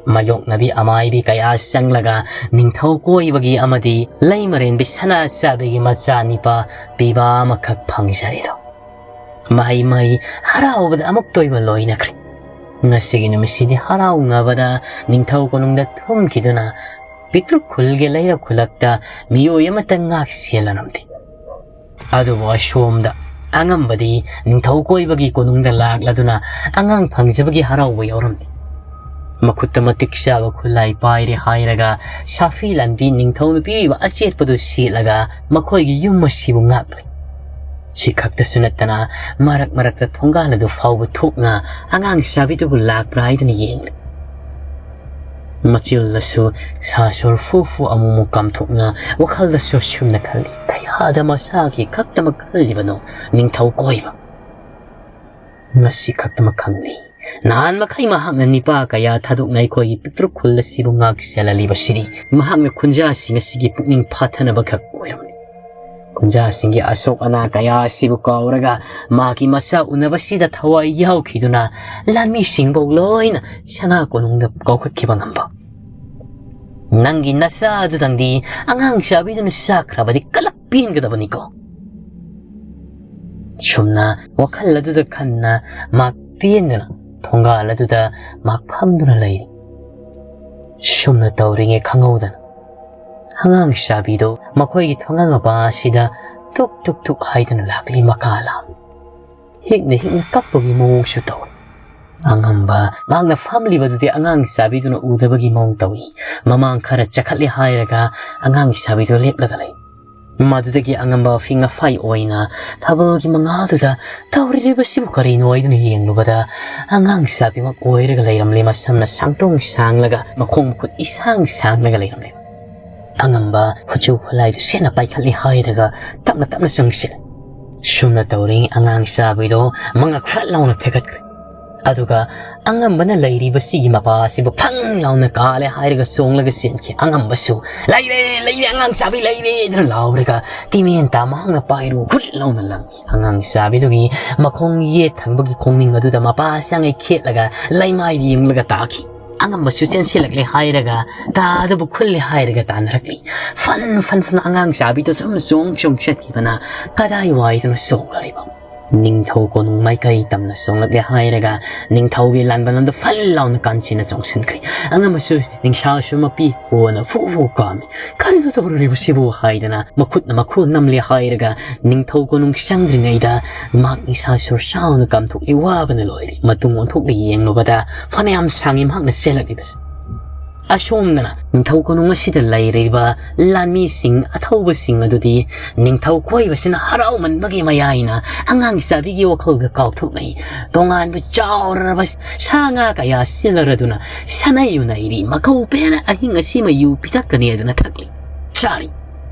ꯃꯥꯌꯣꯛꯅꯕꯤ ꯑꯃꯥꯏꯕꯤ ꯀꯌꯥ ꯆꯪꯂꯒ ꯅꯤꯡꯊꯧ ꯀꯣꯏꯕꯒꯤ ꯑꯃꯗꯤ ꯂꯩꯃꯔꯦꯟꯕꯤ ꯁꯅꯥ ꯆꯥꯕꯤꯒꯤ ꯃꯆꯥ ꯅꯤꯄꯥ ꯄꯤꯕ ꯑꯃꯈꯛ ꯐꯪꯖꯔꯦꯗꯣ꯫ ꯃꯍꯩ ꯃꯍꯩ ꯍꯔꯥꯎꯕꯗ ꯑꯃꯨꯛꯇ ꯑꯣꯏꯕ ꯂꯣꯏꯅꯈ꯭ꯔꯦ꯫ ꯉꯁꯤꯒꯤ ꯅꯨꯃꯤꯠꯁꯤꯗꯤ ꯍꯔꯥꯎꯅꯕꯗ ꯅꯤꯡꯊꯧ ꯀꯣꯅꯨꯡꯗ ꯊꯨꯝꯈꯤꯗꯨꯅ ꯄꯤꯛꯇ꯭ꯔꯨ ꯈꯨꯜꯒꯤ ꯂꯩꯔꯛ ꯈꯨꯜꯂꯛꯇ ꯃꯤꯑꯣꯏ ꯑꯃꯠꯇ ꯉꯥꯛ ꯁꯦꯜꯂꯔꯝꯗꯦ꯫ ꯑꯗꯨꯕꯨ ꯑꯁꯣꯝꯗ ꯑꯉꯝꯕꯗꯤ ꯅꯤꯡꯊꯧ ꯀꯣꯏꯕꯒꯤ ꯀꯣꯅꯨꯡꯗ ꯂꯥꯛꯂꯗꯨꯅ ꯑꯉꯥꯡ ꯐꯪꯖꯕꯒꯤ ꯍꯔꯥꯎꯕ ꯌꯥꯎꯔꯝꯗꯦ꯫ ꯃꯈꯨꯠꯇ ꯃꯇꯤꯛ ꯆꯥꯕ ꯈꯨꯠꯂꯥꯏ ꯄꯥꯏꯔꯦ ꯍꯥꯏꯔꯒ ꯁꯥꯐꯤ ꯂꯥꯟꯕꯤ ꯅꯤꯡꯊꯧꯅ ꯄꯤꯔꯤꯕ ꯑꯆꯦꯠꯄꯗꯨ ꯁꯦꯠꯂꯒ ꯃꯈꯣꯏꯒꯤ ꯌꯨꯝ ꯑꯁꯤꯕꯨ ꯉꯥꯛꯂꯤ꯫ ꯁꯤ ꯈꯛꯇꯁꯨ ꯅꯠꯇꯅ ꯃꯔꯛ ꯃꯔꯛꯇ ꯊꯣꯡꯒꯥꯜ ꯑꯗꯨ ꯐꯥꯎꯕ ꯊꯣꯛꯅ ꯑꯉꯥꯡ ꯆꯥꯕꯤꯗꯨꯕꯨ ꯂꯥꯛꯄ꯭ꯔꯥ ꯍꯥꯏꯗꯨꯅ ꯌꯦꯡꯂꯤ꯫ ꯃꯆꯤꯜꯗꯁꯨ ꯁꯥ ꯁꯣꯔ ꯐꯨ ꯐꯨ ꯑꯃꯨꯛꯃꯨꯛ ꯀꯥꯝꯊꯣꯛꯅ ꯋꯥꯈꯜꯗꯁꯨ ꯑꯁꯨꯝꯅ ꯈꯜꯂꯤ, "ꯀꯌꯥꯗ ꯃꯁꯥꯒꯤ ꯈꯛꯇꯃꯛ ꯈꯜꯂꯤꯕꯅꯣ ꯅꯤꯡꯊꯧ ꯀꯣꯏꯕ? ꯉꯁꯤ ꯈꯛꯇꯃꯛ ꯈꯪꯂꯤ꯫ ꯅꯍꯥꯟ ꯃꯈꯩ ꯃꯍꯥꯛꯅ ꯅꯤꯄꯥ ꯀꯌꯥ ꯊꯥꯗꯣꯛꯅ ꯑꯩꯈꯣꯏꯒꯤ ꯄꯤꯛꯇ꯭ꯔꯨ ꯈꯨꯜ ꯑꯁꯤꯕꯨ ꯉꯥꯛ ꯁꯦꯜꯍꯜꯂꯤꯕꯁꯤꯗꯤ ꯃꯍꯥꯛꯅ ꯈꯨꯟꯖꯥꯁꯤꯡ ꯑꯁꯤꯒꯤ ꯄꯨꯛꯅꯤꯡ ꯐꯥꯊꯅꯕ ꯈꯛ ꯑꯣꯏꯔꯝꯂꯤ꯫ ꯈꯨꯟꯖꯥꯁꯤꯡꯒꯤ ꯑꯁꯣꯛ ꯑꯅꯥ ꯀꯌꯥ ꯑꯁꯤꯕꯨ ꯀꯥꯎꯔꯒ ꯃꯍꯥꯛꯀꯤ ꯃꯆꯥ ꯎꯅꯕꯁꯤꯗ ꯊꯋꯥꯏ ꯌꯥꯎꯈꯤꯗꯨꯅ ꯂꯥꯟꯃꯤꯁꯤꯡꯐꯧ ꯂꯣꯏꯅ ꯁꯅꯥ ꯀꯣꯅꯨꯡꯗ ꯀꯧꯈꯠꯈꯤꯕ ꯉꯝꯕ꯫ ꯅꯪꯒꯤ ꯅꯆꯥ ꯑꯗꯨꯗꯪꯗꯤ ꯑꯉꯥꯡ ꯆꯥꯕꯤꯗꯨꯅ ꯆꯥꯈ꯭ꯔꯕꯗꯤ ꯀꯂꯛ ꯄꯦꯟꯒꯗꯕꯅꯤꯀꯣ?" ꯁꯨꯝꯅ ꯋꯥꯈꯜ ꯑꯗꯨꯗ ꯈꯟꯅ ꯃꯍꯥꯛ ꯄꯦꯟꯗꯅ ꯊꯣꯡꯒꯥꯜ ꯑꯗꯨꯗ ꯃꯍꯥꯛ ꯐꯝꯗꯨꯅ ꯂꯩꯔꯤ꯫ ꯁꯨꯝꯅ ꯇꯧꯔꯤꯉꯩ ꯈꯪꯍꯧꯗꯅ ꯑꯉꯥꯡ ꯆꯥꯕꯤꯗꯨ ꯃꯈꯣꯏꯒꯤ ꯊꯣꯡꯒꯥꯜ ꯃꯄꯥ ꯑꯁꯤꯗ ꯇꯨꯛ ꯇꯨꯛ ꯇꯨꯛ ꯍꯥꯏꯗꯨꯅ ꯂꯥꯛꯂꯤ꯫ ꯃꯀꯥ ꯂꯥꯝ ꯍꯤꯛꯅ ꯍꯤꯛꯅ ꯀꯞꯄꯒꯤ ꯃꯑꯣꯡꯁꯨ ꯇꯧꯏ꯫ ꯑꯉꯝꯕ ꯃꯍꯥꯛꯅ ꯐꯝꯂꯤꯕꯗꯨꯗꯤ ꯑꯉꯥꯡ ꯆꯥꯕꯤꯗꯨꯅ ꯎꯗꯕꯒꯤ ꯃꯑꯣꯡ ꯇꯧꯏ꯫ ꯃꯃꯥꯡ ꯈꯔ ꯆꯈꯠꯂꯦ ꯍꯥꯏꯔꯒ ꯑꯉꯥꯡ ꯆꯥꯕꯤꯗꯨ ꯂꯦꯞꯂꯒ ꯂꯩ꯫ ꯃꯗꯨꯗꯒꯤ ꯑꯉꯝꯕ ꯐꯤꯡ ꯑꯐꯥꯏ ꯑꯣꯏꯅ ꯊꯥꯕꯜꯒꯤ ꯃꯉꯥꯜꯗꯨꯗ ꯇꯧꯔꯤꯕꯁꯤꯕꯨ ꯀꯔꯤꯅꯣ ꯍꯥꯏꯗꯨꯅ ꯌꯦꯡꯂꯨꯕꯗ ꯑꯉꯥꯡ ꯆꯥꯕꯤꯃꯛ ꯑꯣꯏꯔꯒ ꯂꯩꯔꯝꯂꯦ꯫ ꯃꯁꯝꯅ ꯁꯥꯡꯇꯣꯡ ꯁꯥꯡꯂꯒ ꯃꯈꯣꯡ ꯃꯈꯨꯠ ꯏꯁꯥꯡ ꯁꯥꯡꯂꯒ ꯂꯩꯔꯝꯂꯦ꯫ ꯑꯉꯝꯕ ꯈꯨꯠꯁꯨ ꯈꯨꯠꯂꯥꯏꯗꯨ ꯁꯦꯠꯅ ꯄꯥꯏꯈꯠꯂꯤ ꯍꯥꯏꯔꯒ ꯇꯞꯅ ꯇꯞꯅ ꯆꯪꯁꯤꯜꯂꯦ꯫ ꯁꯨꯝꯅ ꯇꯧꯔꯤ ꯑꯉꯥꯡ ꯆꯥꯕꯤꯗꯣ ꯃꯉꯛ ꯐꯠ ꯂꯥꯎꯅ ꯊꯦꯛꯀꯠꯈ꯭ꯔꯦ꯫ ꯑꯗꯨꯒ ꯑꯉꯝꯕꯅ ꯂꯩꯔꯤꯕꯁꯤꯒꯤ ꯃꯄꯥ ꯑꯁꯤꯕꯨ ꯐꯪ ꯂꯥꯎꯅ ꯀꯥꯜꯂꯦ ꯍꯥꯏꯔꯒ ꯆꯣꯡꯂꯒ ꯆꯦꯟꯈꯤ꯫ ꯑꯉꯝꯕꯁꯨ "ꯂꯩꯔꯦ, ꯂꯩꯔꯦ, ꯑꯉꯥꯡ ꯆꯥꯕꯤ ꯂꯩꯔꯦ!" ꯑꯗꯨꯅ ꯂꯥꯎꯔꯒ ꯇꯤꯃꯦꯟ ꯇꯥ ꯃꯍꯥꯛꯅ ꯄꯥꯏꯔꯨ ꯈꯨꯠ ꯂꯥꯎꯅ ꯂꯪꯉꯤ꯫ ꯑꯉꯥꯡ ꯆꯥꯕꯤꯗꯨꯒꯤ ꯃꯈꯣꯡ ꯌꯦꯠ ꯊꯪꯕꯒꯤ ꯈꯣꯡꯅꯤꯡ ꯑꯗꯨꯗ ꯃꯄꯥ ꯆꯪꯉꯩ ꯈꯦꯠꯂꯒ ꯂꯩꯃꯥꯏꯗ ꯌꯨꯡꯂꯒ ꯇꯥꯈꯤ꯫ ꯑꯉꯝꯕꯁꯨ ꯆꯦꯟꯁꯤꯜꯂꯛꯂꯦ ꯍꯥꯏꯔꯒ ꯇꯥꯗꯕꯨ ꯈꯨꯜꯂꯦ ꯍꯥꯏꯔꯒ ꯇꯥꯟꯅꯔꯛꯂꯤ꯫ ꯐꯟ ꯐꯟ ꯐꯟ ꯑꯉꯥꯡ ꯆꯥꯕꯤꯗꯣ ꯁꯨꯝ ꯆꯣꯡ ꯆꯣꯡ ꯆꯠꯈꯤꯕꯅ ꯀꯗꯥꯏ ꯋꯥꯏꯗꯅꯣ ꯆꯣꯡꯂꯔꯤꯕ? ꯅꯤꯡꯊꯧ ꯀꯣꯅꯨꯡ ꯃꯥꯏꯀꯩ ꯇꯝꯅ ꯆꯣꯡꯂꯛꯂꯦ ꯍꯥꯏꯔꯒ ꯅꯤꯡꯊꯧꯒꯤ ꯂꯥꯟꯕꯟ ꯑꯗꯨ ꯐꯜ ꯂꯥꯎꯅ ꯀꯥꯟꯆꯤꯅ ꯆꯣꯡꯁꯤꯟꯈ꯭ꯔꯦ꯫ ꯑꯉꯝꯕꯁꯨ ꯅꯤꯡꯁꯥꯁꯨ ꯃꯄꯤ ꯀꯣꯟꯅ ꯐꯨ ꯐꯨ ꯀꯥꯝꯃꯤ꯫ "ꯀꯔꯤꯅꯣ ꯇꯧꯔꯨꯔꯤꯕꯁꯤꯕꯨ?" ꯍꯥꯏꯗꯅ ꯃꯈꯨꯠꯅ ꯃꯈꯨ ꯅꯝꯂꯦ ꯍꯥꯏꯔꯒ ꯅꯤꯡꯊꯧ ꯀꯣꯅꯨꯡ ꯆꯪꯗ꯭ꯔꯤꯉꯩꯗ ꯃꯍꯥꯛ ꯅꯤꯡꯁꯥꯁꯨ ꯆꯥꯎꯅ ꯀꯥꯝꯊꯣꯛꯂꯤ꯫ ꯋꯥꯕꯅ ꯂꯣꯏꯔꯦ꯫ ꯃꯇꯨꯡ ꯑꯣꯟꯊꯣꯛꯂ ꯌꯦꯡꯂꯨꯕꯗ ꯐꯅꯌꯥꯝ ꯁꯥꯡꯉꯤ ꯃꯍꯥꯛꯅ ꯆꯦꯜꯂꯛꯂꯤꯕꯁꯦ꯫ ꯑꯁꯣꯝꯗꯅ ꯅꯤꯡꯊꯧ ꯀꯣꯅꯨꯡ ꯑꯁꯤꯗ ꯂꯩꯔꯤꯕ ꯂꯥꯟꯃꯤꯁꯤꯡ, ꯑꯊꯧꯕꯁꯤꯡ ꯑꯗꯨꯗꯤ ꯅꯤꯡꯊꯧ ꯀꯣꯏꯕꯁꯤꯅ ꯍꯔꯥꯎꯃꯟꯕꯒꯤ ꯃꯌꯥꯏꯅ ꯑꯉꯥꯡ ꯆꯥꯕꯤꯒꯤ ꯋꯥꯈꯜꯒ ꯀꯥꯎꯊꯣꯛꯅꯩ꯫ ꯇꯣꯉꯥꯟꯕ ꯆꯥꯎꯔꯕ ꯁꯥ ꯉꯥ ꯀꯌꯥ ꯁꯤꯜꯂꯔꯗꯨꯅ ꯁꯥꯟꯅꯩ ꯌꯨꯅꯩꯔꯤ꯫ ꯃꯀꯧ ꯄꯦꯅ ꯑꯍꯤꯡ ꯑꯁꯤꯃ ꯌꯨ ꯄꯤꯊꯛꯀꯅꯤ ꯍꯥꯏꯗꯨꯅ ꯊꯛꯂꯤ, ꯆꯥꯔꯤ꯫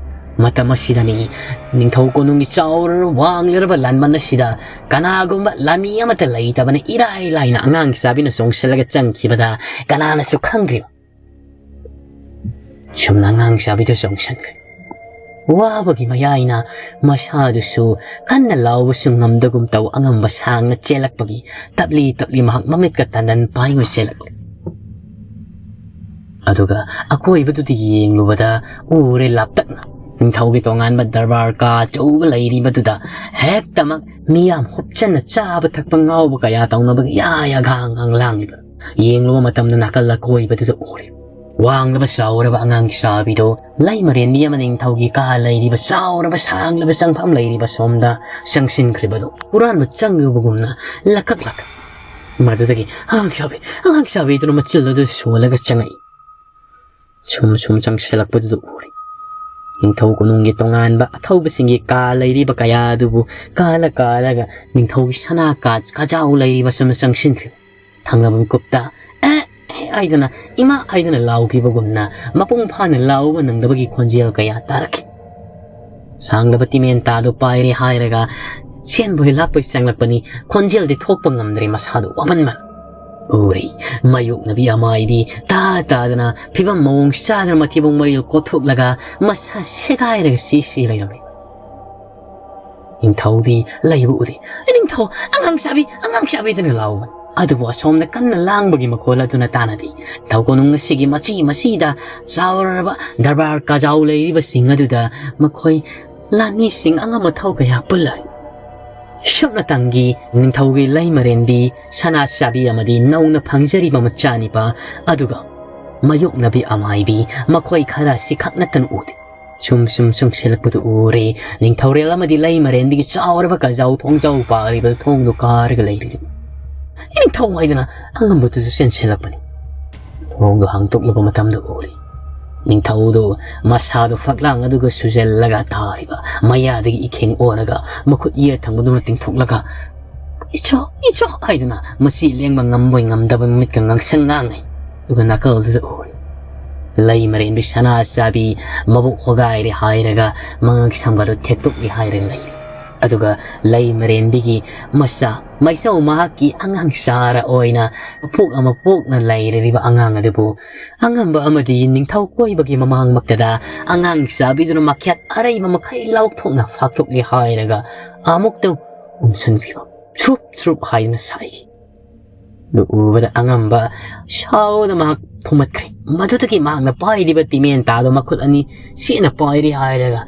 ꯃꯇꯝ ꯑꯁꯤꯗꯅꯤ ꯅꯤꯡꯊꯧ ꯀꯣꯅꯨꯡꯒꯤ ꯆꯥꯎꯔ ꯋꯥꯡꯂꯔꯕ ꯂꯥꯟꯕꯟ ꯑꯁꯤꯗ ꯀꯅꯥꯒꯨꯝꯕ ꯂꯥꯟꯃꯤ ꯑꯃꯠꯇ ꯂꯩꯇꯕꯅ ꯏꯔꯥꯏ ꯂꯥꯏꯅ ꯑꯉꯥꯡ ꯆꯥꯕꯤꯅ ꯆꯣꯡꯁꯤꯜꯂꯒ ꯆꯪꯈꯤꯕꯗ ꯀꯅꯥꯅꯁꯨ ꯈꯪꯗ꯭ꯔꯤꯕ꯫ ꯁꯨꯝꯅ ꯑꯉꯥꯡ ꯆꯥꯕꯤꯗꯨ ꯆꯣꯡꯁꯤꯟꯈ꯭ꯔꯦ꯫ ꯋꯥꯕꯒꯤ ꯃꯌꯥꯏꯅ ꯃꯁꯥꯗꯨꯁꯨ ꯀꯟꯅ ꯂꯥꯎꯕꯁꯨ ꯉꯝꯗꯒꯨꯝ ꯇꯧ ꯑꯉꯝꯕ ꯁꯥꯡꯅ ꯆꯦꯜꯂꯛꯄꯒꯤ ꯇꯞꯂꯤ ꯇꯞꯂꯤ ꯃꯍꯥꯛ ꯃꯃꯤꯠꯀ ꯇꯟꯗꯟ ꯄꯥꯏꯉꯣꯏ ꯆꯦꯜꯂꯛꯂꯦ꯫ ꯑꯗꯨꯒ ꯑꯀꯣꯏꯕꯗꯨꯗ ꯌꯦꯡꯂꯨꯕꯗ ꯎꯔꯦ ꯂꯥꯞꯇꯛꯅ ꯅꯤꯡꯊꯧꯒꯤ ꯇꯣꯉꯥꯟꯕ ꯗꯔꯕꯥꯔ ꯀꯥ ꯑꯆꯧꯕ ꯂꯩꯔꯤꯕꯗꯨꯗ ꯍꯦꯛꯇꯃꯛ ꯃꯤꯌꯥꯝ ꯍꯨꯞꯆꯟꯅ ꯆꯥꯕ ꯊꯛꯄ ꯉꯥꯎꯕ ꯀꯌꯥ ꯇꯧꯅꯕꯒꯤ ꯌꯥ ꯌꯥꯒꯥꯡꯒꯥꯡ ꯂꯥꯡꯂꯤꯕ꯫ ꯌꯦꯡꯂꯨꯕ ꯃꯇꯝꯗ ꯅꯥꯀꯜ ꯑꯀꯣꯏꯕꯗꯨꯗ ꯎꯔꯦ꯫ ꯋꯥꯡꯂꯕ ꯆꯥꯎꯔꯕ ꯑꯉꯥꯡ ꯆꯥꯕꯤꯗꯣ ꯂꯩꯃꯔꯦꯟꯕꯤ ꯑꯃꯅ ꯅꯤꯡꯊꯧꯒꯤ ꯀꯥ ꯂꯩꯔꯤꯕ ꯆꯥꯎꯔꯕ ꯁꯥꯡꯂꯕ ꯆꯪꯐꯝ ꯂꯩꯔꯤꯕ ꯁꯣꯝꯗ ꯆꯪꯁꯤꯟꯈ꯭ꯔꯤꯕꯗꯨ ꯍꯨꯔꯥꯟꯕ ꯆꯪꯂꯨꯕꯒꯨꯝꯅ ꯂꯀꯛ ꯂꯀꯛ꯫ ꯃꯗꯨꯗꯒꯤ ꯑꯉꯥꯡ ꯆꯥꯕꯤ, ꯑꯉꯥꯡ ꯆꯥꯕꯤꯗꯨꯅ ꯃꯆꯤꯜ ꯑꯗꯨ ꯁꯣꯜꯂꯒ ꯆꯪꯉꯛꯏ꯫ ꯁꯨꯝ ꯁꯨꯝ ꯆꯪꯁꯤꯜꯂꯛꯄꯗꯨꯗ ꯎꯔꯦ꯫ ꯅꯤꯡꯊꯧ ꯀꯣꯅꯨꯡꯒꯤ ꯇꯣꯉꯥꯟꯕ ꯑꯊꯧꯕꯁꯤꯡꯒꯤ ꯀꯥ ꯂꯩꯔꯤꯕ ꯀꯌꯥ ꯑꯗꯨꯕꯨ ꯀꯥꯂ ꯀꯥꯂꯒ ꯅꯤꯡꯊꯧꯒꯤ ꯁꯅꯥ ꯀꯥ ꯀꯥꯖꯥꯎ ꯂꯩꯔꯤꯕ ꯁꯣꯝꯗ ꯆꯪꯁꯤꯟꯈ꯭ꯔꯦ꯫ ꯊꯪꯅꯕ ꯃꯤꯀꯨꯞꯇ "ꯑꯦ, ꯑꯦ" ꯍꯥꯏꯗꯨꯅ, "ꯏꯃꯥ" ꯍꯥꯏꯗꯨꯅ ꯂꯥꯎꯈꯤꯕꯒꯨꯝꯅ ꯃꯄꯨꯡ ꯐꯥꯅ ꯂꯥꯎꯕ ꯅꯪꯗꯕꯒꯤ ꯈꯣꯟꯖꯦꯜ ꯀꯌꯥ ꯇꯥꯔꯛꯈꯤ꯫ ꯁꯥꯡꯂꯕ ꯇꯤꯃꯦꯟ ꯇꯥꯗꯨ ꯄꯥꯏꯔꯦ ꯍꯥꯏꯔꯒ ꯁꯦꯟꯕꯣꯏ ꯂꯥꯛꯄꯣꯏ ꯆꯪꯂꯛꯄꯅꯤ꯫ ꯈꯣꯟꯖꯦꯜꯗꯤ ꯊꯣꯛꯄ ꯉꯝꯗ꯭ꯔꯦ, ꯃꯁꯥꯗꯨ ꯋꯥꯃꯟꯕꯅ꯫ ꯎꯔꯤ, ꯃꯥꯌꯣꯛꯅꯕꯤ ꯑꯃꯥꯏꯕꯤ ꯇꯥ ꯇꯥꯗꯅ ꯐꯤꯕꯝ ꯃꯑꯣꯡ ꯆꯥꯗꯅ ꯃꯊꯤꯕꯣꯡ ꯃꯔꯤꯜ ꯀꯣꯊꯣꯛꯂꯒ ꯃꯁꯥ ꯁꯦꯒꯥꯏꯔꯒ ꯁꯤ ꯁꯤ ꯂꯩꯔꯝꯃꯤ꯫ ꯅꯤꯡꯊꯧꯗꯤ ꯂꯩꯕ ꯎꯗꯦ꯫ "ꯅꯤꯡꯊꯧ, ꯑꯉꯥꯡ ꯆꯥꯕꯤ, ꯑꯉꯥꯡ ꯆꯥꯕꯤꯗꯨꯅ ꯂꯥꯎꯕꯅꯤ꯫ ꯑꯗꯨꯕꯨ ꯑꯁꯣꯝꯗ ꯀꯟꯅ ꯂꯥꯡꯕꯒꯤ ꯃꯈꯣꯜ ꯑꯗꯨꯅ ꯇꯥꯅꯗꯦ꯫ ꯅꯤꯡꯊꯧ ꯀꯣꯅꯨꯡ ꯑꯁꯤꯒꯤ ꯃꯆꯤ ꯃꯆꯤꯗ ꯆꯥꯎꯔꯕ ꯗꯔꯕꯥꯔ ꯀꯥꯖꯥꯎ ꯂꯩꯔꯤꯕꯁꯤꯡ ꯑꯗꯨꯗ ꯃꯈꯣꯏ ꯂꯥꯟꯃꯤꯁꯤꯡ ꯑꯉꯝ ꯑꯊꯧ ꯀꯌꯥ ꯄꯨꯜꯂꯔꯤ꯫ ꯁꯨꯞꯅꯇꯪꯒꯤ ꯅꯤꯡꯊꯧꯒꯤ ꯂꯩꯃꯔꯦꯟꯕꯤ ꯁꯅꯥ ꯆꯥꯕꯤ ꯑꯃꯗꯤ ꯅꯧꯅ ꯐꯪꯖꯔꯤꯕ ꯃꯆꯥꯅꯤꯄꯥ ꯑꯗꯨꯒ ꯃꯥꯌꯣꯛꯅꯕꯤ ꯑꯃꯥꯏꯕꯤ ꯃꯈꯣꯏ ꯈꯔ ꯑꯁꯤꯈꯛ ꯅꯠꯇꯅ ꯎꯗꯦ꯫ ꯁꯨꯝ ꯁꯨꯝ ꯆꯪꯁꯤꯜꯂꯛꯄꯗꯨ ꯎꯔꯦ꯫ ꯅꯤꯡꯊꯧꯔꯦꯜ ꯑꯃꯗꯤ ꯂꯩꯃꯔꯦꯟꯕꯤꯒꯤ ꯆꯥꯎꯔꯕ ꯀꯥꯖꯥꯎ ꯊꯣꯡꯖꯥꯎ ꯄꯥꯔꯤꯕ ꯊꯣꯡꯗꯨ ꯀꯥꯔꯒ ꯂꯩꯔꯤꯕ ꯅꯤꯡꯊꯧ ꯍꯥꯏꯗꯨꯅ ꯑꯉꯝꯕꯗꯨꯁꯨ ꯆꯦꯟꯁꯤꯜꯂꯛꯄꯅꯤ꯫ ꯊꯣꯡꯗꯨ ꯍꯥꯡꯗꯣꯛꯂꯕ ꯃꯇꯝꯗ ꯎꯔꯤ꯫ ꯅꯤꯡꯊꯧꯗꯨ ꯃꯁꯥꯗꯨ ꯐꯛꯂꯥꯡ ꯑꯗꯨꯒ ꯁꯨꯖꯜꯂꯒ ꯇꯥꯔꯤꯕ ꯃꯌꯥꯗꯒꯤ ꯏꯈꯦꯡ ꯑꯣꯔꯒ ꯃꯈꯨꯠ ꯌꯦꯠ ꯊꯪꯕꯗꯨꯅ ꯇꯤꯡꯊꯣꯛꯂꯒ "ꯏꯆꯣ, ꯏꯆꯣ" ꯍꯥꯏꯗꯨꯅ ꯃꯆꯤ ꯂꯦꯡꯕ ꯉꯝꯕꯣꯏ ꯉꯝꯗꯕ ꯃꯃꯤꯠꯀ ꯉꯥꯡꯁꯪ ꯉꯥꯡꯉꯤ꯫ ꯑꯗꯨꯒ ꯅꯥꯀꯜꯗꯨꯗ ꯎꯔꯤ꯫ ꯂꯩ ꯃꯔꯦꯟꯕꯤ ꯁꯅꯥ ꯆꯥꯕꯤ ꯃꯕꯨꯛ ꯍꯣꯒꯥꯏꯔꯦ ꯍꯥꯏꯔꯒ ꯃꯉꯛ ꯁꯝꯒꯗꯨ ꯊꯦꯛꯇꯣꯛꯂꯤ ꯍꯥꯏꯔꯒ ꯂꯩꯔꯤ꯫ ꯑꯗꯨꯒ ꯂꯩ ꯃꯔꯦꯟꯕꯤꯒꯤ ꯃꯆꯥ ꯃꯩꯆꯧ ꯃꯍꯥꯛꯀꯤ ꯑꯉꯥꯡ ꯆꯥꯔ ꯑꯣꯏꯅ ꯃꯄꯣꯛ ꯑꯃ ꯄꯣꯛꯅ ꯂꯩꯔꯤꯕ ꯑꯉꯥꯡ ꯑꯗꯨꯕꯨ ꯑꯉꯝꯕ ꯑꯃꯗꯤ ꯅꯤꯡꯊꯧ ꯀꯣꯏꯕꯒꯤ ꯃꯃꯥꯡꯃꯛꯇꯗ ꯑꯉꯥꯡ ꯆꯥꯕꯤꯗꯨꯅ ꯃꯈꯦꯠ ꯑꯔꯩꯕ ꯃꯈꯩ ꯂꯧꯊꯣꯛꯅ ꯐꯥꯛꯇꯣꯛꯂꯤ ꯍꯥꯏꯔꯒ ꯑꯃꯨꯛꯇꯪ ꯎꯝꯁꯟꯕꯤꯕ ꯁ꯭ꯔꯨꯞ ꯁ꯭ꯔꯨꯞ ꯍꯥꯏꯗꯨꯅ ꯁꯥꯏ꯫ ꯑꯗꯨ ꯎꯕꯗ ꯑꯉꯝꯕ ꯁꯥꯎꯗ ꯃꯍꯥꯛ ꯊꯨꯝꯃꯠꯈ꯭ꯔꯦ꯫ ꯃꯗꯨꯗꯒꯤ ꯃꯍꯥꯛꯅ ꯄꯥꯏꯔꯤꯕ ꯇꯤꯃꯦꯟꯇꯥꯗꯣ ꯃꯈꯨꯠ ꯑꯅꯤ ꯆꯦꯠꯅ ꯄꯥꯏꯔꯤ ꯍꯥꯏꯔꯒ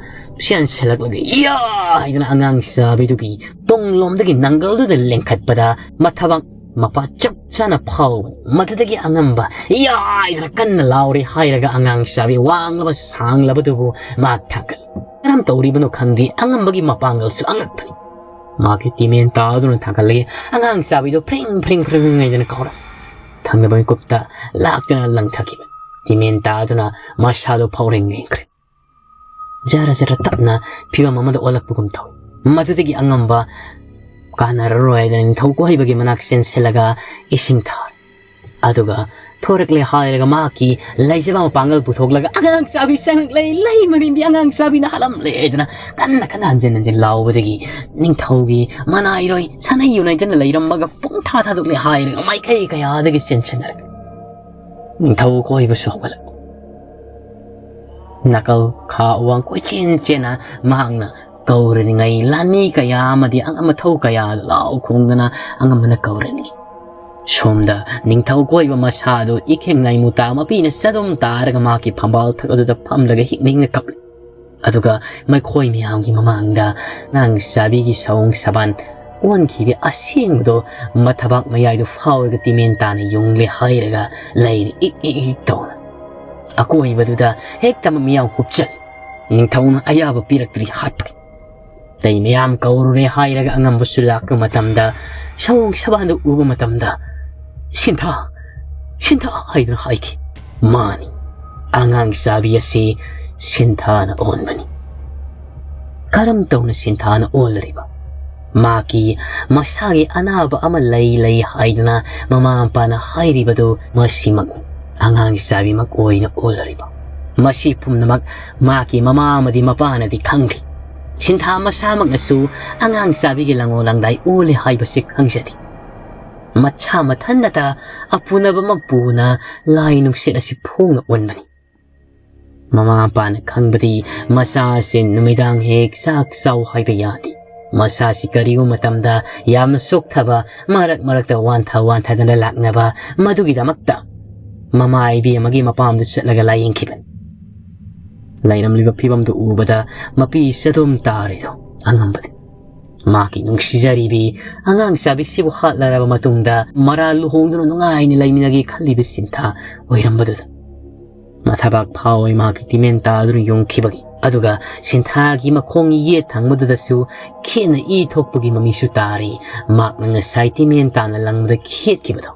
ꯆꯦꯟꯁꯤꯜꯂꯛꯂꯒ ꯏꯌꯥ ꯍꯥꯏꯗꯅ ꯑꯉꯥꯡ ꯆꯥꯕꯤꯗꯨꯒꯤ ꯇꯨꯡꯂꯣꯝꯗꯒꯤ ꯅꯪꯒꯜꯗꯨꯗ ꯂꯦꯡꯈꯠꯄꯗ ꯃꯊꯕꯥꯛ ꯃꯄꯥ ꯆꯞ ꯆꯥꯅ ꯐꯥꯎꯕꯅꯤ꯫ ꯃꯗꯨꯗꯒꯤ ꯑꯉꯝꯕ ꯏꯌꯥ ꯍꯥꯏꯗꯅ ꯀꯟꯅ ꯂꯥꯎꯔꯤ ꯍꯥꯏꯔꯒ ꯑꯉꯥꯡ ꯆꯥꯕꯤ ꯋꯥꯡꯂꯕ ꯁꯥꯡꯂꯕꯗꯨꯕꯨ ꯃꯍꯥꯛ ꯊꯥꯡꯒꯠꯂꯤ꯫ ꯀꯔꯝ ꯇꯧꯔꯤꯕꯅꯣ ꯈꯪꯗꯦ, ꯑꯉꯝꯕꯒꯤ ꯃꯄꯥꯡꯒꯜꯁꯨ ꯑꯉꯛꯄꯅꯤ꯫ ꯃꯍꯥꯛꯀꯤ ꯇꯤꯃꯦꯟꯇꯥꯗꯨꯅ ꯊꯥꯡꯒꯠꯂꯛꯏ꯫ ꯑꯉꯥꯡ ꯆꯥꯕꯤꯗꯣ ꯐ꯭ꯔꯤꯡ ꯐ꯭ꯔꯤꯡ ꯐ꯭ꯔꯤꯡ ꯍꯥꯏꯗꯅ ꯀꯧꯔꯛꯏ꯫ ꯊꯪꯅꯕ ꯃꯤꯀꯨꯞꯇ ꯂꯥꯛꯇꯨꯅ ꯂꯪꯊꯈꯤꯕ ꯇꯤꯃꯦꯟꯇꯥꯗꯨꯅ ꯃꯁꯥꯗꯣ ꯐꯥꯎꯔꯦꯡ ꯂꯦꯡꯈ꯭ꯔꯦ꯫ ꯖꯔ ꯖꯔ ꯇꯞꯅ ꯐꯤꯕꯝ ꯑꯃꯗ ꯑꯣꯜꯂꯛꯄꯒꯨꯝ ꯇꯧꯏ꯫ ꯃꯗꯨꯗꯒꯤ ꯑꯉꯝꯕ ꯀꯥꯟꯅꯔꯔꯣꯏ ꯍꯥꯏꯗꯅ ꯅꯤꯡꯊꯧ ꯀꯣꯍꯩꯕꯒꯤ ꯃꯅꯥꯛ ꯆꯦꯟꯁꯤꯜꯂꯒ ꯏꯁꯤꯡ ꯊꯥꯔꯦ꯫ ꯑꯗꯨꯒ ꯊꯣꯔꯛꯂꯦ ꯍꯥꯏꯔꯒ ꯃꯍꯥꯛꯀꯤ ꯂꯩꯖꯕ ꯃꯄꯥꯡꯒꯜ ꯄꯨꯊꯣꯛꯂꯒ "ꯑꯉꯥꯡ ꯆꯥꯕꯤ ꯆꯪꯂꯛꯂꯦ, ꯂꯩ ꯃꯔꯤꯝꯕꯤ ꯑꯉꯥꯡ ꯆꯥꯕꯤꯅ ꯍꯥꯠꯂꯝꯂꯦ" ꯍꯥꯏꯗꯅ ꯀꯟꯅ ꯀꯟꯅ ꯍꯟꯖꯤꯟ ꯍꯟꯖꯤꯟ ꯂꯥꯎꯕꯗꯒꯤ ꯅꯤꯡꯊꯧꯒꯤ ꯃꯅꯥꯏꯔꯣꯏ ꯁꯅꯩ ꯌꯨꯅꯩꯗꯅ ꯂꯩꯔꯝꯃꯒ ꯄꯨꯡꯊꯥ ꯊꯥꯗꯣꯛꯂꯦ ꯍꯥꯏꯔꯒ ꯃꯥꯏꯀꯩ ꯀꯌꯥꯗꯒꯤ ꯆꯦꯟꯁꯤꯟꯅꯔꯦ꯫ ꯅꯤꯡꯊꯧ ꯀꯣꯍꯩꯕꯁꯨ ꯍꯧꯒꯠꯂꯛꯏ꯫ ꯅꯥꯀꯜ ꯈꯥ ꯎꯋꯥꯡ ꯀꯣꯏꯆꯦꯟ ꯆꯦꯟꯅ ꯃꯍꯥꯛꯅ ꯀꯧꯔꯅꯤꯡꯉꯥꯏ ꯂꯥꯟꯃꯤ ꯀꯌꯥ ꯑꯃꯗꯤ ꯑꯉꯝ ꯑꯊꯧ ꯀꯌꯥꯗ ꯂꯥꯎ ꯈꯣꯡꯗꯅ ꯑꯉꯝꯕꯅ ꯀꯧꯔꯅꯤ꯫ ꯁꯣꯝꯗ ꯅꯤꯡꯊꯧ ꯀꯣꯍꯩꯕ ꯃꯁꯥꯗꯨ ꯏꯈꯦꯡ ꯂꯥꯏꯃꯨꯇꯥ ꯃꯄꯤꯅ ꯆꯗꯨꯝ ꯇꯥꯔꯒ ꯃꯍꯥꯛꯀꯤ ꯐꯝꯕꯥꯜ ꯊꯛ ꯑꯗꯨꯗ ꯐꯝꯂꯒ ꯍꯤꯛꯅ ꯍꯤꯛꯅ ꯀꯞꯂꯤ꯫ ꯑꯗꯨꯒ ꯃꯈꯣꯏ ꯃꯌꯥꯝꯒꯤ ꯃꯃꯥꯡꯗ ꯑꯉꯥꯡ ꯆꯥꯕꯤꯒꯤ ꯁꯑꯣꯡ ꯁꯕꯥꯟ ꯑꯣꯟꯈꯤꯕ ꯑꯁꯦꯡꯕꯗꯣ ꯃꯊꯕꯥꯛ ꯃꯌꯥꯏꯗꯨ ꯐꯥꯎꯔꯒ ꯇꯤꯃꯦꯟ ꯇꯥꯅ ꯌꯨꯡꯂꯦ ꯍꯥꯏꯔꯒ ꯂꯩꯔꯤ ꯏꯛ ꯏꯛ ꯏꯛ ꯇꯧꯅ꯫ ꯑꯀꯣꯏꯕꯗꯨꯗ ꯍꯦꯛꯇ ꯃꯤꯌꯥꯝ ꯍꯨꯞꯆꯜꯂꯤ꯫ ꯅꯤꯡꯊꯧꯅ ꯑꯌꯥꯕ ꯄꯤꯔꯛꯇ꯭ꯔꯤ ꯍꯥꯠꯄꯒꯤ꯫ ꯑꯇꯩ ꯃꯌꯥꯝ ꯀꯧꯔꯨꯔꯦ ꯍꯥꯏꯔꯒ ꯑꯉꯝꯕꯁꯨ ꯂꯥꯛꯄ ꯃꯇꯝꯗ ꯁꯑꯣꯡ ꯁꯕꯥꯟꯗꯨ ꯎꯕ ꯃꯇꯝꯗ "ꯁꯤꯟꯊꯥ! ꯁꯤꯟꯊꯥ!" ꯍꯥꯏꯗꯨꯅ ꯍꯥꯏꯈꯤ꯫ ꯃꯥꯅꯤ, ꯑꯉꯥꯡ ꯆꯥꯕꯤ ꯑꯁꯤ ꯁꯤꯟꯊꯥꯅ ꯑꯣꯟꯕꯅꯤ꯫ ꯀꯔꯝ ꯇꯧꯅ ꯁꯤꯟꯊꯥꯅ ꯑꯣꯜꯂꯔꯤꯕ? ꯃꯍꯥꯛꯀꯤ ꯃꯁꯥꯒꯤ ꯑꯅꯥꯕ ꯑꯃ ꯂꯩ ꯂꯩ ꯍꯥꯏꯗꯨꯅ ꯃꯃꯥ ꯃꯄꯥꯅ ꯍꯥꯏꯔꯤꯕꯗꯨ ꯃꯁꯤꯃꯛꯅꯤ꯫ ꯑꯉꯥꯡ ꯆꯥꯕꯤꯃꯛ ꯑꯣꯏꯅ ꯑꯣꯜꯂꯔꯤꯕ꯫ ꯃꯁꯤ ꯄꯨꯝꯅꯃꯛ ꯃꯍꯥꯛꯀꯤ ꯃꯃꯥ ꯑꯃꯗꯤ ꯃꯄꯥꯅꯗꯤ ꯈꯪꯗꯦ꯫ ꯁꯤꯟꯊꯥ ꯃꯁꯥꯃꯛꯅꯁꯨ ꯑꯉꯥꯡ ꯆꯥꯕꯤꯒꯤ ꯂꯪꯉꯣ ꯂꯪꯗꯥꯏ ꯑꯣꯜꯂꯦ ꯍꯥꯏꯕꯁꯤ ꯈꯪꯖꯗꯦ꯫ ꯃꯁꯥ ꯃꯊꯟꯇꯇ ꯑꯄꯨꯅꯕ ꯑꯃ ꯄꯨꯅ ꯂꯥꯏ ꯅꯨꯡꯁꯤꯠ ꯑꯁꯤ ꯐꯣꯡꯅ ꯑꯣꯟꯕꯅꯤ꯫ ꯃꯃꯥ ꯃꯄꯥꯅ ꯈꯪꯕꯗꯤ ꯃꯆꯥ ꯑꯁꯤ ꯅꯨꯃꯤꯗꯥꯡ ꯍꯦꯛ ꯆꯥꯛ ꯆꯥꯎ ꯍꯥꯏꯕ ꯌꯥꯗꯦ꯫ ꯃꯁꯥꯁꯤ ꯀꯔꯤꯒꯨꯝꯕ ꯃꯇꯝꯗ ꯌꯥꯝꯅ ꯆꯣꯛꯊꯕ, ꯃꯔꯛ ꯃꯔꯛꯇ ꯋꯥꯟꯊ ꯋꯥꯟꯊꯗꯅ ꯂꯥꯛꯅꯕ, ꯃꯗꯨꯒꯤꯗꯃꯛꯇ ꯃꯃꯥ ꯏꯕꯦꯝꯃꯒꯤ ꯃꯄꯥꯝꯗ ꯆꯠꯂꯒ ꯂꯥꯌꯦꯡꯈꯤꯕꯅꯤ꯫ ꯂꯩꯔꯝꯂꯤꯕ ꯐꯤꯕꯝꯗꯨ ꯎꯕꯗ ꯃꯄꯤ ꯆꯗꯨꯝ ꯇꯥꯔꯤꯗꯣ ꯑꯉꯝꯕꯗꯤ꯫ ꯃꯍꯥꯛꯀꯤ ꯅꯨꯡꯁꯤꯖꯔꯤꯕꯤ ꯑꯉꯥꯡ ꯆꯥꯕꯤꯁꯤꯕꯨ ꯍꯥꯠꯂꯔꯕ ꯃꯇꯨꯡꯗ ꯃꯔꯥꯜ ꯂꯨꯍꯣꯡꯗꯨꯅ ꯅꯨꯡꯉꯥꯏꯅ ꯂꯩꯃꯤꯟꯅꯒꯦ ꯈꯜꯂꯤꯕ ꯁꯤꯟꯊꯥ ꯑꯣꯏꯔꯝꯕꯗꯨꯗ ꯃꯊꯕꯥꯛ ꯐꯥꯎꯋꯦ ꯃꯍꯥꯛꯀꯤ ꯇꯤꯃꯦꯟ ꯇꯥꯗꯨꯅ ꯌꯣꯡꯈꯤꯕꯒꯤ꯫ ꯑꯗꯨꯒ ꯁꯤꯟꯊꯥꯒꯤ ꯃꯈꯣꯡ ꯌꯦꯠ ꯊꯪꯕꯗꯨꯗꯁꯨ ꯈꯦꯠꯅ ꯏ ꯊꯣꯛꯄꯒꯤ ꯃꯃꯤꯁꯨ ꯇꯥꯔꯤ꯫ ꯃꯍꯥꯛꯅ ꯉꯁꯥꯏ ꯇꯤꯃꯦꯟ ꯇꯥꯅ ꯂꯪꯕꯗ ꯈꯦꯠꯈꯤꯕꯗꯣ꯫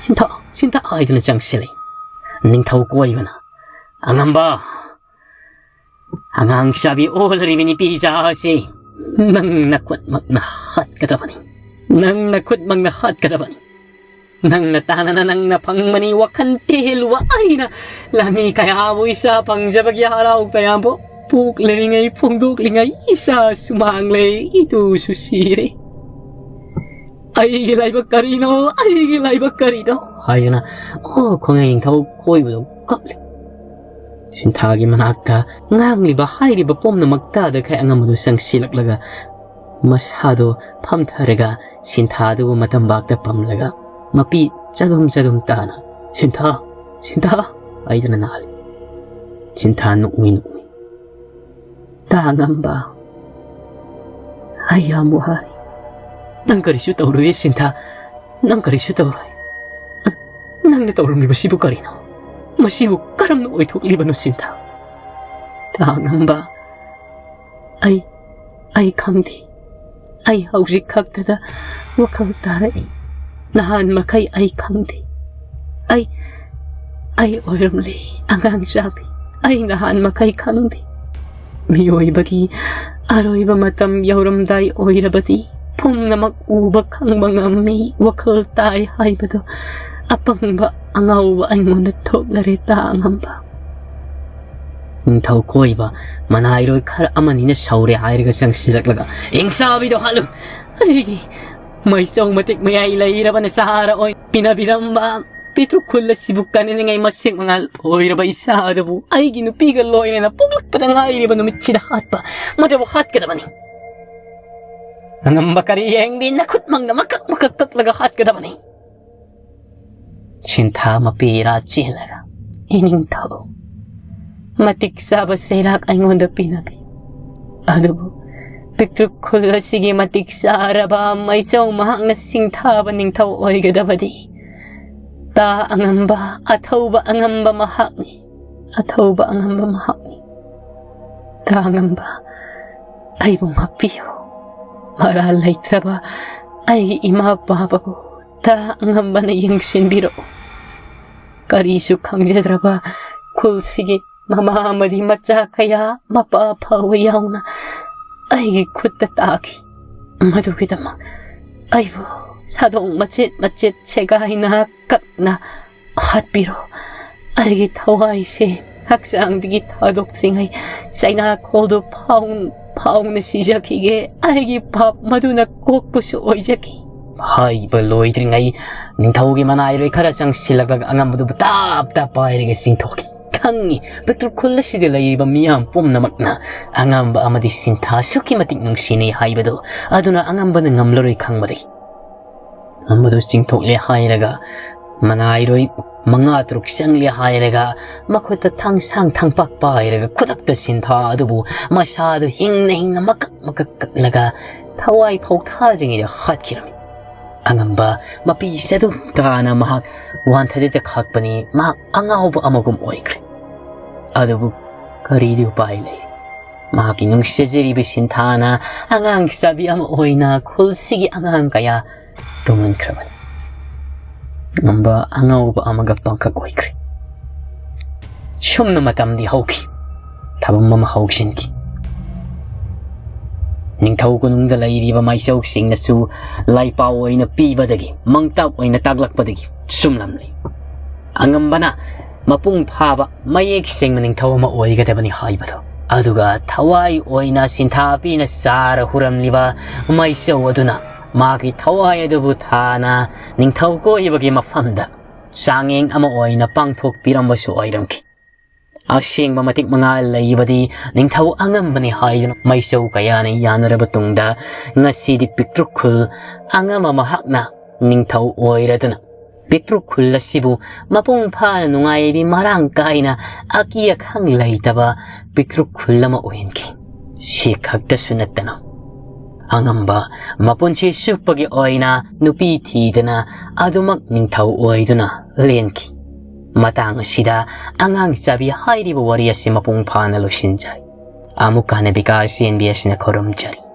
"ꯁꯤꯟꯊꯥ, ꯁꯤꯟꯊꯥ" ꯍꯥꯏꯗꯨꯅ ꯆꯪꯁꯤꯜꯂꯤ꯫ ꯅꯤꯡꯊꯧ ꯀꯣꯏꯕꯅ, "ꯑꯉꯝꯕ, ꯑꯉꯥꯡ ꯆꯥꯕꯤ ꯑꯣꯜꯂꯔꯤꯕ ꯅꯨꯄꯤ ꯏꯆꯥ ꯑꯁꯤ ꯅꯪ ꯅꯈꯨꯠꯃꯛꯅ ꯍꯥꯠꯀꯗꯕꯅꯤ꯫ ꯅꯪ ꯅꯈꯨꯠꯃꯛꯅ ꯍꯥꯠꯀꯗꯕꯅꯤ꯫ ꯅꯪꯅ ꯇꯥꯅꯅ ꯅꯪꯅ ꯐꯪꯕꯅꯤ ꯋꯥꯈꯜ ꯇꯦꯜꯂꯨꯕ ꯑꯩꯅ꯫ ꯂꯥꯃꯤ ꯀꯌꯥꯕꯨ ꯏꯆꯥ ꯐꯪꯖꯕꯒꯤ ꯍꯔꯥꯎ ꯇꯌꯥꯝꯕ ꯄꯣꯛꯂꯔꯤꯉꯩ ꯐꯣꯡꯗꯣꯛꯂꯤꯉꯩ ꯏꯆꯥꯁꯨ ꯃꯥꯡꯂꯦ, ꯏꯇꯨꯁꯨ ꯁꯤꯔꯦ꯫ ꯑꯩꯒꯤ ꯂꯥꯏꯕꯛ ꯀꯔꯤꯅꯣ? ꯑꯩꯒꯤ ꯂꯥꯏꯕꯛ ꯀꯔꯤꯅꯣ?" ꯍꯥꯏꯗꯨꯅ ꯑꯣ ꯈꯣꯡꯉꯩ ꯅꯤꯡꯊꯧ ꯀꯣꯏꯕꯗꯣ ꯀꯞꯂꯤ꯫ ꯁꯤꯟꯊꯥꯒꯤ ꯃꯅꯥꯛꯇ ꯉꯥꯡꯂꯤꯕ ꯍꯥꯏꯔꯤꯕ ꯄꯨꯝꯅꯃꯛ ꯇꯥꯗꯈꯩ ꯑꯉꯝꯕꯗꯨ ꯆꯪꯁꯤꯜꯂꯛꯂꯒ ꯃꯁꯥꯗꯣ ꯐꯝꯊꯔꯒ ꯁꯤꯟꯊꯥꯗꯨꯕꯨ ꯃꯇꯝꯕꯥꯛꯇ ꯄꯝꯂꯒ ꯃꯄꯤ ꯆꯗꯨꯝ ꯆꯗꯨꯝ ꯇꯥꯅ, "ꯁꯤꯟꯊꯥ, ꯁꯤꯟꯊꯥ" ꯍꯥꯏꯗꯨꯅ ꯅꯥꯜꯂꯤ꯫ ꯁꯤꯟꯊꯥ ꯅꯣꯛꯃꯤ ꯅꯣꯛꯃꯤ꯫ "ꯇꯥ ꯉꯝꯕ, ꯑꯩ ꯌꯥꯝ ꯋꯥꯔꯦ꯫" "ꯅꯪ ꯀꯔꯤꯁꯨ ꯇꯧꯔꯣꯏ ꯁꯤꯟꯊꯥ, ꯅꯪ ꯀꯔꯤꯁꯨ ꯇꯧꯔꯣꯏ꯫ ꯅꯪꯅ ꯇꯧꯔꯝꯂꯤꯕꯁꯤꯕꯨ ꯀꯔꯤꯅꯣ? ꯃꯁꯤꯕꯨ ꯀꯔꯝꯅ ꯑꯣꯏꯊꯣꯛꯂꯤꯕꯅꯣ ꯁꯤꯟꯊꯥ?" "ꯇꯥ ꯉꯝꯕ, ꯑꯩ, ꯑꯩ ꯈꯪꯗꯦ꯫ ꯑꯩ ꯍꯧꯖꯤꯛ ꯈꯛꯇꯗ ꯋꯥꯈꯜ ꯇꯥꯔꯛꯏ꯫ ꯅꯍꯥꯟ ꯃꯈꯩ ꯑꯩ ꯈꯪꯗꯦ꯫ ꯑꯩ, ꯑꯩ ꯑꯣꯏꯔꯝꯂꯦ ꯑꯉꯥꯡ ꯆꯥꯕꯤ꯫ ꯑꯩ ꯅꯍꯥꯟ ꯃꯈꯩ ꯈꯪꯗꯦ꯫ ꯃꯤꯑꯣꯏꯕꯒꯤ ꯑꯔꯣꯏꯕ ꯃꯇꯝ ꯌꯧꯔꯝꯗꯥꯏ ꯑꯣꯏꯔꯕꯗꯤ ꯄꯨꯝꯅꯃꯛ ꯎꯕ ꯈꯪꯕ ꯉꯝꯃꯤ, ꯋꯥꯈꯜ ꯇꯥꯏ ꯍꯥꯏꯕꯗꯣ ꯑꯄꯪꯕ ꯑꯉꯥꯎꯕ ꯑꯩꯉꯣꯟꯗ ꯊꯣꯛꯂꯔꯦ ꯇꯥ ꯉꯝꯕ꯫" ꯅꯤꯡꯊꯧ ꯀꯣꯏꯕ ꯃꯅꯥꯏꯔꯣꯏ ꯈꯔ ꯑꯃꯅꯤꯅ ꯁꯧꯔꯦ ꯍꯥꯏꯔꯒ ꯆꯪꯁꯤꯜꯂꯛꯂꯒ, "ꯏꯪꯁꯥꯕꯤꯗꯣ ꯍꯥꯠꯂꯨ! ꯑꯩꯒꯤ ꯃꯩꯆꯧ ꯃꯇꯤꯛ ꯃꯌꯥꯏ ꯂꯩꯔꯕ ꯅꯆꯥꯔ ꯑꯣꯏ ꯄꯤꯅꯕꯤꯔꯝꯕ ꯄꯤꯇ꯭ꯔꯨꯛ ꯈꯨꯜ ꯑꯁꯤꯕꯨ ꯀꯟꯅꯅꯤꯡꯉꯥꯏ ꯃꯁꯦꯛ ꯃꯉꯥꯜ ꯑꯣꯏꯔꯕ ꯏꯆꯥ ꯑꯗꯨꯕꯨ ꯑꯩꯒꯤ ꯅꯨꯄꯤꯒ ꯂꯣꯏꯅꯅ ꯄꯣꯛꯂꯛꯄꯗ ꯉꯥꯏꯔꯤꯕ ꯅꯨꯃꯤꯠꯁꯤꯗ ꯍꯥꯠꯄ ꯃꯗꯨꯕꯨ ꯍꯥꯠꯀꯗꯕꯅꯤ꯫" ꯑꯉꯝꯕ ꯀꯔꯤ ꯌꯦꯡꯕꯤ? ꯅꯈꯨꯠꯃꯛꯅ ꯃꯀꯛ ꯃꯀꯛ ꯀꯛꯂꯒ ꯍꯥꯠꯀꯗꯕꯅꯤ꯫ ꯁꯤꯟꯊꯥ ꯃꯄꯤꯔꯥ ꯆꯦꯜꯂꯒ, "ꯏꯅꯤꯡꯊꯧ, ꯃꯇꯤꯛ ꯆꯥꯕ ꯆꯩꯔꯥꯛ ꯑꯩꯉꯣꯟꯗ ꯄꯤꯅꯕꯤꯌꯨ꯫ ꯑꯗꯨꯕꯨ ꯄꯤꯛꯇ꯭ꯔꯨ ꯈꯨꯜ ꯑꯁꯤꯒꯤ ꯃꯇꯤꯛ ꯆꯥꯔꯕ ꯃꯩꯆꯧ ꯃꯍꯥꯛꯅ ꯁꯤꯡꯊꯥꯕ ꯅꯤꯡꯊꯧ ꯑꯣꯏꯒꯗꯕꯗꯤ ꯇꯥ ꯑꯉꯝꯕ, ꯑꯊꯧꯕ ꯑꯉꯝꯕ ꯃꯍꯥꯛꯅꯤ꯫ ꯑꯊꯧꯕ ꯑꯉꯝꯕ ꯃꯍꯥꯛꯅꯤ꯫ ꯇꯥ ꯑꯉꯝꯕ, ꯑꯩꯕꯨ ꯉꯥꯛꯄꯤꯌꯨ꯫ ꯃꯔꯥꯜ ꯂꯩꯇ꯭ꯔꯕ ꯑꯩꯒꯤ ꯏꯃꯥ ꯄꯥꯕꯕꯨ ꯇꯥ ꯑꯉꯝꯕꯅ ꯌꯦꯡꯁꯤꯟꯕꯤꯔꯛꯎ꯫ ꯀꯔꯤꯁꯨ ꯈꯪꯖꯗ꯭ꯔꯕ ꯈꯨꯜꯁꯤꯒꯤ ꯃꯃꯥ ꯑꯃꯗꯤ ꯃꯆꯥ ꯀꯌꯥ, ꯃꯄꯥ ꯐꯥꯎꯕ ꯌꯥꯎꯅ ꯑꯩꯒꯤ ꯈꯨꯠꯇ ꯇꯥꯈꯤ꯫ ꯃꯗꯨꯒꯤꯗꯃꯛ ꯑꯩꯕꯨ ꯁꯥꯗꯣꯡ ꯃꯆꯦꯠ ꯃꯆꯦꯠ ꯁꯦꯒꯥꯏꯅ ꯀꯛꯅ ꯍꯥꯠꯄꯤꯔꯣ꯫ ꯑꯩꯒꯤ ꯊꯋꯥꯏꯁꯦ ꯍꯛꯆꯥꯡꯗꯒꯤ ꯊꯥꯗꯣꯛꯇ꯭ꯔꯤꯉꯩ ꯆꯩꯅꯥꯈꯣꯜꯗꯨ ꯐꯥꯎ-, ꯐꯥꯎꯅ ꯁꯤꯖꯈꯤꯒꯦ꯫ ꯑꯩꯒꯤ ꯄꯥꯞ ꯃꯗꯨꯅ ꯀꯣꯛꯄꯁꯨ ꯑꯣꯏꯖꯈꯤ꯫" ꯍꯥꯏꯕ ꯂꯣꯏꯗ꯭ꯔꯤꯉꯩ ꯅꯤꯡꯊꯧꯒꯤ ꯃꯅꯥꯏꯔꯣꯏ ꯈꯔ ꯆꯪꯁꯤꯜꯂꯛꯂꯒ ꯑꯉꯝꯕꯗꯨꯕꯨ ꯇꯞ ꯇꯞ ꯄꯥꯏꯔꯒ ꯆꯤꯡꯊꯣꯛꯈꯤ꯫ ꯈꯪꯉꯤ, ꯄꯤꯛꯇ꯭ꯔꯨ ꯈꯨꯜ ꯑꯁꯤꯗ ꯂꯩꯔꯤꯕ ꯃꯤꯌꯥꯝ ꯄꯨꯝꯅꯃꯛꯅ ꯑꯉꯝꯕ ꯑꯃꯗꯤ ꯁꯤꯟꯊꯥ ꯑꯁꯨꯛꯀꯤ ꯃꯇꯤꯛ ꯅꯨꯡꯁꯤꯅꯩ ꯍꯥꯏꯕꯗꯨ꯫ ꯑꯗꯨꯅ ꯑꯉꯝꯕꯅ ꯉꯝꯂꯔꯣꯏ ꯈꯪꯕꯗꯒꯤ ꯑꯉꯝꯕꯗꯨ ꯆꯤꯡꯊꯣꯛꯂꯦ ꯍꯥꯏꯔꯒ ꯃꯅꯥꯏꯔꯣꯏ ꯃꯉꯥ ꯇꯔꯨꯛ ꯆꯪꯂꯦ ꯍꯥꯏꯔꯒ ꯃꯈꯨꯠꯇ ꯊꯥꯡꯁꯥꯡ ꯊꯥꯡꯄꯥꯛ ꯄꯥꯏꯔꯒ ꯈꯨꯗꯛꯇ ꯁꯤꯟꯊꯥ ꯑꯗꯨꯕꯨ ꯃꯁꯥꯗꯨ ꯍꯤꯡꯅ ꯍꯤꯡꯅ ꯃꯀꯛ ꯃꯀꯛ ꯀꯛꯂꯒ ꯊꯋꯥꯏ ꯐꯥꯎ ꯊꯥꯗ꯭ꯔꯤꯉꯩꯗ ꯍꯥꯠꯈꯤꯔꯝꯃꯤ꯫ ꯑꯉꯝꯕ ꯃꯄꯤ ꯆꯗꯨꯝ ꯇꯥꯅ ꯃꯍꯥꯛ ꯋꯥꯟꯊꯗꯗ ꯈꯥꯛꯄꯅꯤ꯫ ꯃꯍꯥꯛ ꯑꯉꯥꯎꯕ ꯑꯃꯒꯨꯝ ꯑꯣꯏꯈ꯭ꯔꯦ꯫ ꯑꯗꯨꯕꯨ ꯀꯔꯤꯗꯤ ꯎꯄꯥꯏ ꯂꯩ? ꯃꯍꯥꯛꯀꯤ ꯅꯨꯡꯁꯤꯖꯔꯤꯕ ꯁꯤꯟꯊꯥꯅ ꯑꯉꯥꯡ ꯆꯥꯕꯤ ꯑꯃ ꯑꯣꯏꯅ ꯈꯨꯜꯁꯤꯒꯤ ꯑꯉꯥꯡ ꯀꯌꯥ ꯇꯨꯝꯍꯟꯈ꯭ꯔꯕꯅꯤ꯫ ꯉꯝꯕ ꯑꯉꯧꯕ ꯑꯃꯒ ꯄꯥꯡꯀꯛ ꯑꯣꯏꯈ꯭ꯔꯦ꯫ ꯁꯨꯝꯅ ꯃꯇꯝꯗꯤ ꯍꯧꯈꯤ꯫ ꯊꯕꯝ ꯑꯃ ꯍꯧꯁꯤꯟꯈꯤ꯫ ꯅꯤꯡꯊꯧ ꯀꯣꯅꯨꯡꯗ ꯂꯩꯔꯤꯕ ꯃꯥꯏꯆꯧꯁꯤꯡꯅꯁꯨ ꯂꯥꯏꯄꯥꯎ ꯑꯣꯏꯅ ꯄꯤꯕꯗꯒꯤ, ꯃꯪꯇꯥꯛ ꯑꯣꯏꯅ ꯇꯥꯛꯂꯛꯄꯗꯒꯤ ꯆꯨꯝꯂꯝꯂꯦ꯫ ꯑꯉꯝꯕꯅ ꯃꯄꯨꯡ ꯐꯥꯕ, ꯃꯌꯦꯛ ꯁꯦꯡꯕ ꯅꯤꯡꯊꯧ ꯑꯃ ꯑꯣꯏꯒꯗꯕꯅꯤ ꯍꯥꯏꯕꯗꯨ꯫ ꯑꯗꯨꯒ ꯊꯋꯥꯏ ꯑꯣꯏꯅ ꯁꯤꯟꯊꯥꯄꯤꯅ ꯆꯥꯔ ꯍꯨꯔꯝꯂꯤꯕ ꯃꯥꯏꯆꯧ ꯑꯗꯨꯅ ꯃꯥꯒꯤ ꯊꯋꯥꯏ ꯑꯗꯨꯕꯨ ꯊꯥꯅ ꯅꯤꯡꯊꯧ ꯀꯣꯏꯕꯒꯤ ꯃꯐꯝꯗ ꯆꯥꯡꯌꯦꯡ ꯑꯃ ꯑꯣꯏꯅ ꯄꯥꯡꯊꯣꯛꯄꯤꯔꯝꯕꯁꯨ ꯑꯣꯏꯔꯝꯈꯤ꯫ ꯑꯁꯦꯡꯕ ꯃꯇꯤꯛ ꯃꯉꯥ ꯂꯩꯕꯗꯤ ꯅꯤꯡꯊꯧ ꯑꯉꯝꯕꯅꯤ ꯍꯥꯏꯗꯨꯅ ꯃꯩꯆꯧ ꯀꯌꯥꯅ ꯌꯥꯅꯔꯕ ꯇꯨꯡꯗ, ꯉꯁꯤꯗꯤ ꯄꯤꯛꯇ꯭ꯔꯨ ꯈꯨꯜ ꯑꯉꯝꯕ ꯃꯍꯥꯛꯅ ꯅꯤꯡꯊꯧ ꯑꯣꯏꯔꯗꯨꯅ ꯄꯤꯛꯇ꯭ꯔꯨ ꯈꯨꯜ ꯑꯁꯤꯕꯨ ꯃꯄꯨꯡ ꯐꯥꯅ ꯅꯨꯡꯉꯥꯏꯕꯤ ꯃꯔꯥꯡ ꯀꯥꯏꯅ ꯑꯀꯤ ꯑꯈꯪ ꯂꯩꯇꯕ ꯄꯤꯛꯇ꯭ꯔꯨ ꯈꯨꯜ ꯑꯃ ꯑꯣꯏꯍꯟꯈꯤ꯫ ꯁꯤ ꯈꯛꯇꯁꯨ ꯅꯠꯇꯅ ꯑꯉꯝꯕ ꯃꯄꯨꯟꯁꯤ ꯆꯨꯞꯄꯒꯤ ꯑꯣꯏꯅ ꯅꯨꯄꯤ ꯊꯤꯗꯅ ꯑꯗꯨꯃꯛ ꯅꯤꯡꯊꯧ ꯑꯣꯏꯗꯨꯅ ꯂꯦꯟꯈꯤ꯫ ꯃꯇꯥꯡ ꯑꯁꯤꯗ ꯑꯉꯥꯡ ꯆꯥꯕꯤ ꯍꯥꯏꯔꯤꯕ ꯋꯥꯔꯤ ꯑꯁꯤ ꯃꯄꯨꯡ ꯐꯥꯅ ꯂꯣꯏꯁꯤꯟꯖꯔꯤ꯫ ꯑꯃꯨꯛ ꯍꯟꯅ ꯕꯤꯀꯥꯁ ꯌꯦꯟꯕꯤ ꯑꯁꯤꯅ ꯈꯨꯔꯨꯝꯖꯔꯤ꯫